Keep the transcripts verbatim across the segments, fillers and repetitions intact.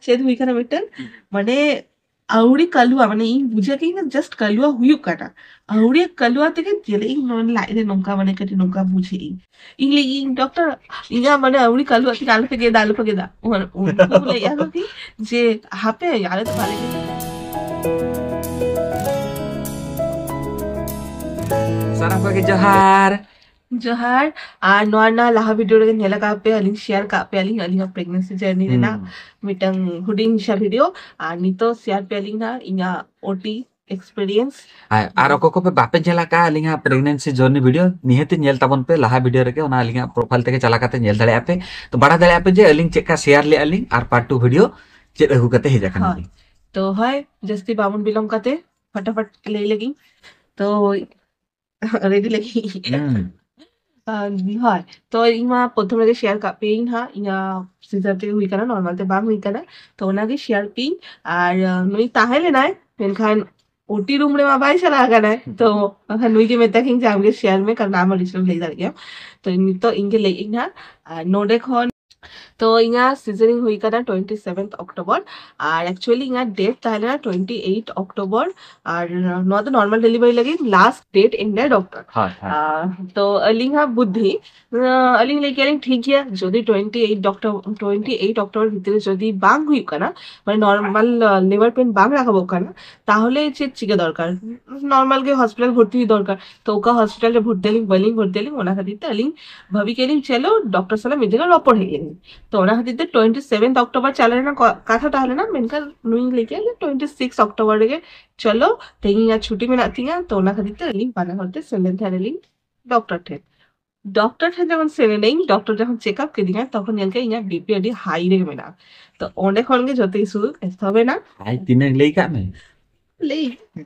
ᱪᱮᱫ ᱦᱩᱭ ᱠᱟᱱᱟ ᱢᱤᱫᱴᱟᱝ, ᱢᱟᱱᱮ ᱟᱹᱣᱲᱤ ᱠᱟᱞᱩᱣᱟ, ᱢᱟᱱᱮ ᱤᱧ ᱵᱩᱡᱷᱟᱹᱣ ᱠᱮᱫ ᱤᱧ just ᱠᱟᱞᱩᱣᱟ ᱦᱩᱭᱩᱜ ᱠᱟᱱᱟ᱾ ᱟᱹᱣᱲᱤ ᱠᱟᱞᱩᱣᱟ ᱛᱮᱜᱮ ᱧᱮᱞᱮᱫ ᱤᱧ ᱱᱚᱣᱟ ᱞᱟᱡ ᱨᱮ ᱱᱚᱝᱠᱟ, ᱢᱟᱱᱮ ᱠᱟᱹᱴᱤᱡ ᱱᱚᱝᱠᱟ ᱵᱩᱡᱷᱟᱹᱣ ᱤᱧ᱾ ᱤᱧ ᱞᱟᱹᱭ ᱤᱧ ᱰᱚᱠᱴᱚᱨ, ᱤᱧᱟᱹᱜ ᱢᱟᱱᱮ ᱟᱹᱣᱲᱤ ᱠᱟᱞᱩᱣᱟ ᱛᱮᱜᱮ ᱟᱞᱚᱯᱮ ᱜᱮᱫᱟ, ᱟᱞᱚᱯᱮ ᱜᱮᱫᱟ᱾ ᱩᱱ- ᱩᱱᱠᱩ ᱞᱟᱹᱭᱮᱫᱼᱟ ᱠᱚ ᱠᱤ ᱡᱮ ᱦᱟᱯᱮ ᱟᱞᱮ ᱫᱚ ᱵᱟᱞᱮ ᱜᱮᱫᱟ᱾ ᱥᱟᱱᱟᱢ ᱠᱚᱜᱮ ᱡᱚᱦᱟᱨ᱾ ᱡᱚᱦᱟᱨ᱾ ᱟᱨ ᱱᱚᱣᱟ ᱨᱮᱱᱟᱜ ᱞᱟᱦᱟ ᱵᱷᱤᱰᱤᱭᱳ ᱨᱮᱜᱮ ᱧᱮᱞ ᱟᱠᱟᱫ ᱯᱮ, ᱟᱹᱞᱤᱧ ᱥᱮᱭᱟᱨ ᱠᱟᱜ ᱯᱮᱭᱟᱞᱤᱧ ᱟᱹᱞᱤᱧᱟᱜ ᱯᱨᱮᱜᱱᱮᱱᱥᱤ ᱡᱟᱨᱱᱤ ᱨᱮᱱᱟᱜ ᱦᱩᱸ᱾ ᱢᱤᱫᱴᱟᱝ ᱦᱩᱰᱤᱧ ᱢᱟᱪᱷᱟ ᱵᱷᱤᱰᱤᱭᱳ᱾ ᱟᱨ ᱱᱤᱛᱚᱜ ᱥᱮᱭᱟᱨ ᱯᱮᱭᱟᱞᱤᱧ ᱦᱟᱸᱜ ᱤᱧᱟᱹᱜ ᱳᱴᱤ ᱮᱠᱥᱯᱮᱨᱤᱭᱮᱱᱥ᱾ ᱟᱨ ᱟᱨ ᱚᱠᱚᱭ ᱠᱚᱯᱮ ᱵᱟᱯᱮ ᱧᱮᱞ ᱟᱠᱟᱫᱼᱟ ᱟᱹᱞᱤᱧᱟᱜ ᱯᱨᱮᱜᱱᱮᱱᱥᱤ ᱡᱟᱨᱱᱤ ᱵᱷᱤᱰᱤᱭᱳ, ᱱᱤᱦᱟᱹᱛ ᱧᱮᱞ ᱛᱟᱵᱚᱱ ᱯᱮ ᱞᱟᱦᱟ ᱵᱷᱤᱰᱤᱭᱳ ᱨᱮᱜᱮ, ᱚᱱᱟ ᱟᱹᱞᱤᱧᱟᱜ ᱯᱨᱚᱯᱷᱟᱭᱤᱞ ᱛᱮᱜᱮ ᱪᱟᱞᱟᱣ ᱠᱟᱛᱮ ᱧᱮᱞ ᱫᱟᱲᱮᱭᱟᱜᱼᱟ ᱯᱮ᱾ ᱛᱚ ᱵᱟᱲᱟᱭ ᱫᱟᱲᱮᱭᱟᱜᱼᱟ ᱯᱮ ᱡᱮ ᱟᱹᱞᱤᱧ ᱪᱮᱫ ᱞᱮᱠᱟ ᱥᱮᱭᱟᱨ ᱞᱮᱫᱼᱟ ᱞᱤᱧ ᱟᱨ ᱯᱟᱨᱴ ᱴᱩ ᱵᱷᱤᱰᱤᱭᱳ ᱪᱮᱫ ᱟᱹᱜᱩ ᱠᱟᱛᱮ ᱦᱮᱡ ᱟᱠᱟᱱᱟ ᱦᱳᱭ᱾ ᱞᱤᱧ᱾ ᱛᱚ ᱦᱳᱭ, ᱡᱟᱹᱥᱛᱤ ᱵᱟᱵᱚᱱ ᱵᱤᱞᱚᱢ ᱠᱟᱛᱮ ᱯᱷᱟᱴᱟᱯᱷᱟᱴ ᱞᱟᱹᱭ ᱞᱮᱜᱤᱧ᱾ ᱛᱚ ᱨᱮᱰᱤ ᱞᱟᱹᱜᱤᱫ᱾ ᱦᱩᱸ᱾ ᱟᱨ ᱦᱳᱭ, ᱛᱚ ᱤᱧ ᱢᱟ ᱯᱨᱚᱛᱷᱚᱢ ᱨᱮᱜᱮ ᱥᱮᱭᱟᱨ ᱠᱟᱜ ᱯᱮᱭᱟᱹᱧ ᱦᱟᱸᱜ, ᱤᱧᱟᱹᱜ ᱥᱤᱡᱟᱨ ᱛᱮᱜᱮ ᱦᱩᱭ ᱠᱟᱱᱟ, ᱱᱚᱨᱢᱟᱞ ᱛᱮ ᱵᱟᱝ ᱦᱩᱭ ᱠᱟᱱᱟ᱾ ᱛᱚ ᱚᱱᱟᱜᱮ ᱥᱮᱭᱟᱨ ᱯᱮᱭᱟᱹᱧ᱾ ᱟᱨ ᱟᱸ, ᱱᱩᱭ ᱛᱟᱦᱮᱸ ᱞᱮᱱᱟᱭ, ᱢᱮᱱᱠᱷᱟᱱ ᱳᱴᱤ ᱨᱩᱢ ᱨᱮᱢᱟ ᱵᱟᱭ ᱪᱟᱞᱟᱣ ᱟᱠᱟᱱᱟᱭ᱾ ᱛᱚ ᱵᱟᱠᱷᱟᱱ ᱱᱩᱭ ᱜᱮ ᱢᱮᱛᱟ ᱠᱤᱧ ᱡᱮ ᱟᱢᱜᱮ ᱥᱮᱭᱟᱨ ᱢᱮ, ᱠᱟᱨᱚᱱ ᱟᱢ ᱟᱹᱰᱤ ᱪᱮᱦᱨᱟᱢ ᱞᱟᱹᱭ ᱫᱟᱲᱮᱭᱟᱜ ᱜᱮᱭᱟ᱾ ᱛᱚ ᱱᱤᱛᱚᱜ ᱤᱧ ᱜᱮ ᱞᱟᱹᱭᱮᱫ ᱟᱹᱧ ᱦᱟᱸᱜ᱾ ᱟᱨ ᱱᱚᱰᱮ ᱠᱷᱚᱱ ᱛᱚ ᱤᱧᱟᱹᱜ ᱥᱤᱡᱟᱨᱤᱝ ᱦᱩᱭ ᱠᱟᱱᱟ ᱴᱩᱭᱮᱱᱴᱤ ᱥᱮᱵᱷᱮᱱᱛᱷ ᱚᱠᱴᱳᱵᱚᱨ᱾ ᱟᱨ ᱮᱠᱪᱩᱭᱮᱞᱤ ᱤᱧᱟᱹᱜ ᱰᱮᱴ ᱛᱟᱦᱮᱸ ᱞᱮᱱᱟ ᱴᱩᱭᱮᱱᱴᱤ ᱮᱭᱤᱴ ᱚᱠᱴᱳᱵᱚᱨ᱾ ᱟᱨ ᱱᱚᱣᱟ ᱫᱚ ᱱᱚᱨᱢᱟᱞ ᱰᱮᱞᱤᱵᱷᱟᱨᱤ ᱞᱟᱹᱜᱤᱫ ᱞᱟᱥᱴ ᱰᱮᱴ ᱮᱢ ᱞᱮᱫᱟᱭ ᱰᱚᱠᱴᱚᱨ᱾ ᱦᱳᱭ, ᱦᱳᱭ᱾ ᱟᱨ ᱛᱚ ᱟᱹᱞᱤᱧᱟᱜ ᱵᱩᱫᱽᱫᱷᱤ, ᱟᱸ, ᱟᱹᱞᱤᱧ ᱞᱟᱹᱭ ᱠᱮᱭᱟᱞᱤᱧ ᱴᱷᱤᱠ ᱜᱮᱭᱟ, ᱡᱩᱫᱤ twenty eight doctor, twenty eight October ᱵᱷᱤᱛᱤᱨ ᱨᱮ ᱡᱩᱫᱤ ᱵᱟᱝ ᱦᱩᱭᱩᱜ ᱠᱟᱱᱟ, ᱢᱟᱱᱮ ᱱᱚᱨᱢᱟᱞ ᱞᱮᱵᱟᱨ ᱯᱮᱱ ᱵᱟᱝ ᱨᱟᱠᱟᱵᱚᱜ ᱠᱟᱱᱟ, ᱛᱟᱦᱚᱞᱮ ᱪᱮᱫ ᱪᱤᱠᱟᱹ ᱫᱚᱨᱠᱟᱨ? ᱱᱚᱨᱢᱟᱞ ᱜᱮ ᱦᱚᱥᱯᱤᱴᱟᱞ ᱵᱷᱚᱨᱛᱤ ᱦᱩᱭ ᱫᱚᱨᱠᱟᱨ᱾ ᱛᱚ ᱚᱠᱟ ᱦᱚᱥᱯᱤᱴᱟᱞ ᱨᱮ ᱵᱷᱚᱨᱛᱤ ᱟᱹᱞᱤᱧ, ᱵᱟᱹᱞᱤᱧ ᱵᱷᱚᱨᱛᱤ ᱟᱹᱞᱤᱧ, ᱚᱱᱟ ᱠᱷᱟᱹᱛᱤᱨ ᱛᱮ ᱟᱹᱞᱤᱧ ᱵᱷᱟᱹᱵᱤ ᱠᱮᱫᱟᱞᱤᱧ ᱪᱚᱞᱚ ᱰᱚᱠᱴᱚᱨ ᱥᱟᱞᱟᱜ ᱢᱤᱫ ᱡᱟᱭᱜᱟ ᱨᱚᱯᱚᱲ ᱦᱮᱡ ᱞᱮᱱ᱾ ᱛᱚ ᱚᱱᱟ ᱠᱷᱟᱹᱛᱤᱨ ᱛᱮ ᱴᱩᱭᱮᱱᱴᱤ ᱥᱮᱵᱷᱮᱱᱛᱷ ᱚᱠᱴᱳᱵᱚᱨ ᱪᱟᱞᱟᱣ ᱨᱮᱱᱟᱜ ᱠᱚ- ᱠᱟᱛᱷᱟ ᱛᱟᱦᱮᱸ ᱞᱮᱱᱟ, ᱢᱮᱱᱠᱷᱟᱱ ᱱᱩᱭᱤᱧ ᱞᱟᱹᱭ ᱠᱮᱫᱟ ᱡᱮ ᱴᱩᱭᱮᱱᱴᱤ ᱥᱤᱠᱥ ᱚᱠᱴᱳᱵᱚᱨ ᱨᱮᱜᱮ ᱪᱚᱞᱚ, ᱛᱮᱦᱮᱧ ᱤᱧᱟᱹᱜ ᱪᱷᱩᱴᱤ ᱢᱮᱱᱟᱜ ᱛᱤᱧᱟ᱾ ᱛᱚ ᱚᱱᱟ ᱠᱷᱟᱹᱛᱤᱨ ᱛᱮ ᱟᱹᱞᱤᱧ ᱵᱟᱱᱟ ᱦᱚᱲ ᱛᱮ ᱥᱮᱱ ᱞᱮᱱ ᱛᱟᱦᱮᱸ ᱱᱟᱞᱤᱧ ᱰᱚᱠᱴᱚᱨ ᱴᱷᱮᱱ᱾ ᱰᱚᱠᱴᱚᱨ ᱴᱷᱮᱱ ᱡᱚᱠᱷᱚᱱ ᱥᱮᱱ ᱮᱱᱟᱹᱧ, ᱰᱚᱠᱴᱚᱨ ᱡᱚᱠᱷᱚᱱ ᱪᱮᱠ ᱟᱯ ᱠᱤᱫᱤᱧᱟ, ᱛᱚᱠᱷᱚᱱ ᱧᱮᱞ ᱠᱮᱫ ᱤᱧᱟᱹᱜ ᱵᱤᱯᱤ ᱟᱹᱰᱤ ᱦᱟᱭ ᱨᱮᱜᱮ ᱢᱮᱱᱟᱜᱼᱟ᱾ ᱛᱚ ᱚᱸᱰᱮ ᱠᱷᱚᱱ ᱜᱮ ᱡᱚᱛᱚ ᱠᱤᱪᱷᱩ ᱮᱛᱚᱦᱚᱵ ᱮᱱᱟ᱾ ᱟᱭ ᱛᱤᱱᱟᱹᱜ ᱞᱟᱹᱭ ᱠᱟᱜ ᱢᱮ? ᱞᱟᱹᱭ,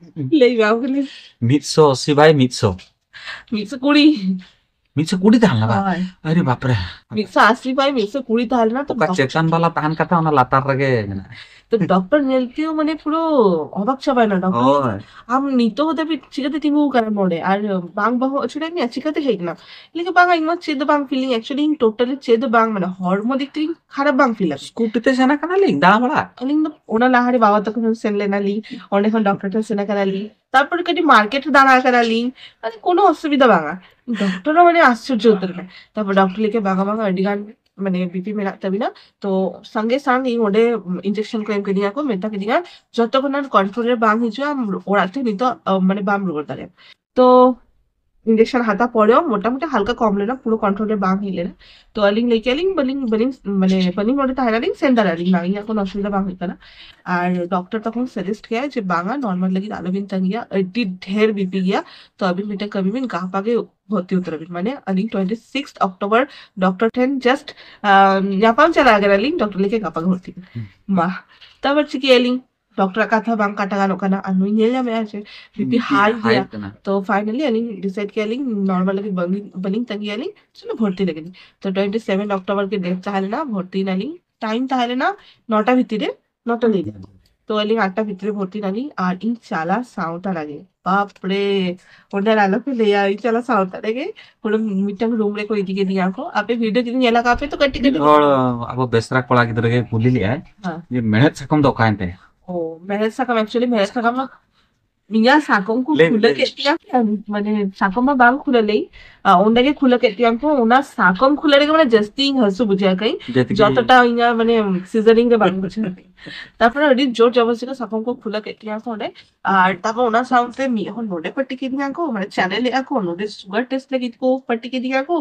ᱞᱟᱹᱭ ᱵᱟᱝ ᱠᱟᱹᱱᱟᱹᱧ᱾ ᱢᱤᱫᱥᱚ ᱟᱥᱤ ᱵᱟᱭ ᱢᱤᱫᱥᱚ᱾ ᱢᱤᱫᱥᱚ ᱠᱩᱲᱤ᱾ ᱢᱤᱫᱥᱚ ᱠᱩᱲᱤ ᱛᱟᱦᱮᱸ ᱞᱮᱱᱟ ᱵᱟᱝ? ᱦᱳᱭ᱾ ᱟᱨᱮ ᱵᱟᱯᱨᱮ᱾ ᱢᱤᱫᱥᱚ ᱟᱥᱤ ᱵᱟᱭ ᱢᱤᱫᱥᱚ ᱠᱩᱲᱤ ᱛᱟᱦᱮᱸ ᱞᱮᱱᱟ᱾ ᱛᱚ ᱚᱠᱟ ᱪᱮᱛᱟᱱ ᱵᱟᱞᱟ ᱛᱟᱦᱮᱱ ᱠᱟᱛᱷᱟ, ᱚᱱᱟ ᱞᱟᱛᱟᱨ ᱨᱮᱜᱮ ᱢᱮᱱᱟᱜᱼᱟ᱾ ᱰᱚᱠᱴᱚᱨ ᱧᱮᱞ ᱛᱮ ᱢᱟᱱᱮ ᱯᱩᱨᱟᱹ ᱚᱵᱟᱠ ᱪᱟᱵᱟᱭᱮᱱᱟ ᱰᱚᱠᱴᱚᱨ᱾ ᱦᱳᱭ᱾ ᱟᱢ ᱱᱤᱛᱚᱜ ᱦᱚᱸ ᱫᱷᱟᱹᱵᱤᱡ ᱪᱤᱠᱟᱹᱛᱮ ᱛᱤᱸᱜᱩ ᱟᱠᱟᱱᱟ ᱱᱚᱰᱮ? ᱟᱨ ᱵᱟᱝ ᱵᱚᱦᱚᱜ ᱟᱹᱪᱩᱨᱮᱫ ᱢᱮᱭᱟ? ᱪᱤᱠᱟᱹᱛᱮ ᱦᱮᱡ ᱮᱱᱟ? ᱞᱟᱹᱭ ᱠᱮᱫᱟ, "ᱵᱟᱝᱟ, ᱤᱧ ᱢᱟ ᱪᱮᱫ ᱫᱚ ᱵᱟᱝ ᱯᱷᱤᱞᱤᱝ, actually ᱤᱧ ᱴᱳᱴᱟᱞᱤ ᱪᱮᱫ ᱫᱚ ᱵᱟᱝ, ᱢᱟᱱᱮ ᱦᱚᱲᱢᱚ ᱫᱤᱠ ᱛᱮ ᱤᱧ ᱠᱷᱟᱨᱟᱯ ᱵᱟᱝ ᱯᱷᱤᱞ ᱟᱠᱟᱱᱟ᱾ ᱥᱠᱩᱴᱤ ᱛᱮ ᱥᱮᱱ ᱟᱠᱟᱱᱟᱞᱤᱧ ᱫᱟᱬᱟ ᱵᱟᱲᱟ᱾ ᱟᱹᱞᱤᱧ ᱫᱚ ᱚᱱᱟ ᱞᱟᱦᱟᱨᱮ ᱵᱟᱵᱟ ᱛᱟᱠᱚ ᱴᱷᱮᱱ ᱥᱮᱱ ᱞᱮᱱᱟᱞᱤᱧ, ᱚᱸᱰᱮ ᱠᱷᱚᱱ ᱰᱚᱠᱴᱚᱨ ᱴᱷᱮᱱ ᱥᱮᱱ ᱟᱠᱟᱱᱟᱞᱤᱧ, ᱛᱟᱨᱯᱚᱨ ᱠᱟᱹᱴᱤᱡ ᱢᱟᱨᱠᱮᱴ ᱫᱟᱬᱟ ᱟᱠᱟᱱᱟᱞᱤᱧ, ᱢᱟᱱᱮ ᱠᱳᱱᱳ ᱚᱥᱩᱵᱤᱫᱷᱟ ᱵᱟᱝᱟ᱾" ᱰᱚᱠᱴᱚᱨ ᱦᱚᱸ ᱢᱟᱱᱮ ᱟᱥᱪᱚᱨᱡᱚ ᱩᱛᱟᱹᱨ ᱮᱱᱟ᱾ ᱛᱟᱨᱯᱚᱨ ᱰᱚᱠᱴᱚᱨ ᱞᱟᱹᱭ ᱠᱮᱫᱟ, "ᱵᱟᱝᱟ, ᱵᱟᱝᱟ, ᱟᱹᱰᱤ ᱜᱟᱱ ᱢᱟᱱᱮ ᱵᱤᱯᱤ ᱢᱮᱱᱟᱜ ᱛᱟᱵᱤᱱᱟ, ᱛᱚ ᱥᱟᱸᱜᱮ ᱥᱟᱝ ᱤᱧ ᱚᱸᱰᱮ ᱤᱧᱡᱮᱠᱥᱚᱱ ᱠᱚ ᱮᱢ ᱠᱤᱫᱤᱧᱟ ᱠᱚ, ᱢᱮᱛᱟ ᱠᱤᱫᱤᱧᱟ ᱡᱚᱛᱚᱠᱷᱚᱱ ᱟᱨ ᱠᱚᱱᱴᱨᱳᱞ ᱨᱮ ᱵᱟᱝ ᱦᱤᱡᱩᱜᱼᱟ, ᱟᱢ ᱚᱲᱟᱜ ᱛᱮ ᱱᱤᱛᱚᱜ ᱟᱢ, ᱢᱟᱱᱮ ᱵᱟᱢ ᱨᱩᱣᱟᱹᱲ ᱫᱟᱲᱮᱭᱟᱜᱼᱟ᱾" ᱛᱚ ᱤᱧᱡᱮᱠᱥᱚᱱ ᱦᱟᱛᱟᱣ ᱯᱚᱨᱮ ᱦᱚᱸ ᱢᱚᱴᱟᱢᱩᱴᱤ ᱦᱟᱞᱠᱟ ᱠᱚᱢ ᱞᱮᱱᱟ, ᱯᱩᱨᱟᱹ ᱠᱚᱱᱴᱨᱳᱞ ᱨᱮ ᱵᱟᱝ ᱦᱮᱡ ᱞᱮᱱᱟ᱾ ᱛᱚ ᱟᱹᱞᱤᱧ ᱞᱟᱹᱭ ᱠᱮᱫᱟ ᱞᱤᱧ, "ᱵᱟᱹᱞᱤᱧ ᱵᱟᱹᱞᱤᱧ ᱢᱟᱱᱮ ᱵᱟᱹᱞᱤᱧ ᱱᱚᱰᱮ ᱛᱟᱦᱮᱱᱟ ᱞᱤᱧ, ᱥᱮᱱ ᱫᱟᱲᱮᱭᱟᱜᱼᱟ ᱞᱤᱧ, ᱵᱟᱝ, ᱤᱧᱟᱹᱜ ᱠᱳᱱᱳ ᱚᱥᱩᱵᱤᱫᱷᱟ ᱵᱟᱝ ᱦᱩᱭᱩᱜ ᱠᱟᱱᱟ᱾" ᱟᱨ ᱰᱚᱠᱴᱚᱨ ᱛᱚᱠᱷᱚᱱ ᱥᱟᱡᱮᱥᱴ ᱠᱮᱫᱟᱭ ᱡᱮ, "ᱵᱟᱝᱟ, ᱱᱚᱨᱢᱟᱞ ᱞᱟᱹᱜᱤᱫ ᱟᱞᱚᱵᱤᱱ ᱛᱟᱺᱜᱤᱭᱟ, ᱟᱹᱰᱤ ᱰᱷᱮᱨ ᱵᱤᱯᱤ ᱜᱮᱭᱟ, ᱛᱚ ᱟᱹᱵᱤᱱ ᱢᱤᱫᱴᱟᱝ ᱠᱟᱹᱢᱤ ᱵᱤᱱ, ᱜᱟᱯᱟ ᱜᱮ ᱵᱷᱚᱨᱛᱤ ᱩᱛᱟᱹᱨ ᱟᱵᱤᱱ᱾" ᱢᱟᱱᱮ ᱟᱹᱞᱤᱧ ᱴᱩᱭᱮᱱᱴᱤ ᱥᱤᱠᱥ ᱚᱠᱴᱳᱵᱚᱨ ᱰᱚᱠᱴᱚᱨ ᱴᱷᱮᱱ ᱡᱟᱥᱴ ᱧᱟᱯᱟᱢ ᱪᱟᱞᱟᱣ ᱠᱟᱱᱟᱞᱤᱧ, ᱰᱚᱠᱴᱚᱨ ᱞᱟᱹᱭ ᱠᱮᱫᱟ, "ᱜᱟᱯᱟ ᱜᱮ ᱵᱷᱚᱨᱛᱤ ᱵᱤᱱ᱾" ᱢᱟ, ᱛᱟᱨᱯᱚᱨ ᱪᱤᱠᱟᱹᱭᱟᱞᱤᱧ? ᱰᱚᱠᱴᱚᱨᱟᱜ ᱠᱟᱛᱷᱟ ᱵᱟᱝ ᱠᱟᱴᱟ ᱜᱟᱱᱚᱜ ᱠᱟᱱᱟ, ᱟᱨ ᱱᱩᱭ ᱧᱮᱞ ᱧᱟᱢᱮᱫᱼᱟ ᱡᱮ ᱵᱤᱯᱤ ᱦᱟᱭ ᱜᱮᱭᱟ᱾ ᱛᱚ ᱯᱷᱟᱭᱱᱟᱞᱤ ᱟᱹᱞᱤᱧ ᱰᱤᱥᱟᱭᱤᱰ ᱠᱮᱫᱟ ᱞᱤᱧ ᱱᱚᱨᱢᱟᱞ ᱞᱟᱹᱜᱤᱫ ᱵᱟᱹᱞᱤᱧ ᱵᱟᱹᱞᱤᱧ ᱛᱟᱺᱜᱤᱭᱟ ᱞᱤᱧ, ᱪᱚᱞᱚ ᱵᱷᱚᱨᱛᱤ ᱞᱟᱹᱜᱤᱫ᱾ ᱛᱚ ᱴᱩᱭᱮᱱᱴᱤ ᱥᱮᱵᱷᱮᱱ ᱚᱠᱴᱳᱵᱚᱨ ᱜᱮ ᱰᱮᱴ ᱛᱟᱦᱮᱸ ᱞᱮᱱᱟ, ᱵᱷᱚᱨᱛᱤ ᱮᱱᱟᱞᱤᱧ᱾ ᱴᱟᱭᱤᱢ ᱛᱟᱦᱮᱸ ᱞᱮᱱᱟ ᱱᱚᱴᱟ ᱵᱷᱤᱛᱤᱨ ᱨᱮ, ᱱᱚᱴᱟ ᱞᱟᱹᱭ ᱞᱮᱱᱟ᱾ ᱛᱚ ᱟᱹᱞᱤᱧ ᱟᱴᱴᱟ ᱵᱷᱤᱛᱨᱤ ᱨᱮ ᱵᱷᱚᱨᱛᱤ ᱮᱱᱟᱞᱤᱧ, ᱟᱨ ᱤᱧ ᱪᱟᱞᱟᱜ ᱥᱟᱶ ᱛᱟᱨᱟ ᱜᱮ, ᱵᱟᱯᱨᱮ, ᱚᱸᱰᱮ ᱟᱞᱚᱯᱮ ᱞᱟᱹᱭᱟ, ᱤᱧ ᱪᱟᱞᱟᱜ ᱥᱟᱶ ᱛᱟᱨᱟ ᱜᱮ ᱯᱩᱨᱟᱹ ᱢᱤᱫᱴᱟᱝ ᱨᱩᱢ ᱨᱮᱠᱚ ᱤᱫᱤ ᱠᱮᱫᱤᱧᱟ ᱠᱚ᱾ ᱟᱯᱮ ᱵᱷᱤᱰᱤᱭᱳ ᱡᱩᱫᱤ ᱧᱮᱞ ᱟᱠᱟᱫ ᱯᱮ ᱛᱚ ᱠᱟᱹᱴᱤᱡ ᱢᱤᱫ ᱠᱟᱹᱴᱤᱡ ᱦᱚᱲ ᱟᱵᱚ ᱵᱮᱥᱨᱟ ᱠᱚᱲᱟ ᱜᱤᱫᱽᱨᱟᱹ ᱜᱮ ᱠᱩᱞᱤ ᱞᱮᱫᱟᱭ ᱦᱮᱸ᱾ ᱡᱮ ᱢᱮᱲᱦᱮᱫ ᱥᱟᱠᱚᱢ ᱫᱚ ᱚᱠᱟᱭᱮᱱ ᱛᱟᱭᱟ? ᱚ, ᱢᱮᱲᱦᱮᱫ ᱥᱟᱠᱟᱢ, actually ᱢᱮᱲᱦᱮᱫ ᱥᱟᱠᱟᱢ ᱢᱟ ᱤᱧᱟᱜ ᱥᱟᱠᱚᱢ ᱠᱚ ᱞᱟᱹᱭ ᱢᱮ, ᱠᱷᱩᱞᱟᱹ ᱞᱟᱹᱭ ᱠᱮᱫ ᱛᱤᱧᱟ ᱠᱚ, ᱢᱟᱱᱮ ᱥᱟᱠᱚᱢ ᱢᱟ ᱵᱟᱝ ᱠᱷᱩᱞᱟᱹ ᱞᱮᱭ, ᱟ, ᱚᱸᱰᱮ ᱜᱮ ᱠᱷᱩᱞᱟᱹ ᱠᱮᱫ ᱛᱤᱧᱟ ᱠᱚ᱾ ᱚᱱᱟ ᱥᱟᱠᱚᱢ ᱠᱷᱩᱞᱟᱹ ᱨᱮᱜᱮ ᱢᱟᱱᱮ ᱡᱟᱹᱥᱛᱤ ᱤᱧ ᱦᱟᱹᱥᱩ ᱵᱩᱡᱷᱟᱹᱣ ᱠᱟᱹᱧ, ᱡᱮᱛᱮ ᱠᱤ- ᱡᱚᱛᱚᱴᱟ ᱤᱧᱟᱜ ᱢᱟᱱᱮ ᱥᱤᱡᱟᱨᱤᱝ ᱨᱮ ᱵᱟᱝ ᱵᱩᱡᱷᱟᱹᱣ ᱠᱟᱹᱧ᱾ ᱛᱟᱨᱯᱚᱨᱮ ᱟᱹᱰᱤ ᱡᱳᱨ ᱡᱚᱵᱚᱨᱫᱚᱥᱛᱤ ᱠᱚ ᱥᱟᱠᱚᱢ ᱠᱚ ᱠᱷᱩᱞᱟᱹ ᱠᱮᱫ ᱛᱤᱧᱟ ᱠᱚ ᱚᱸᱰᱮ, ᱟᱨ ᱛᱟᱨᱯᱚᱨ ᱚᱱᱟ ᱥᱟᱶᱛᱮ ᱢᱤᱫ ᱦᱚᱲ ᱱᱚᱰᱮ ᱯᱟᱹᱴᱤ ᱠᱮᱫᱤᱧᱟ ᱠᱚ, ᱢᱟᱱᱮ ᱪᱮᱱᱮᱞ ᱮᱫᱼᱟ ᱠᱚ, ᱱᱚᱰᱮ ᱥᱩᱜᱟᱨ ᱴᱮᱥᱴ ᱞᱟᱹᱜᱤᱫ ᱠᱚ ᱯᱟᱹᱴᱤ ᱠᱮᱫᱤᱧᱟ ᱠᱚ᱾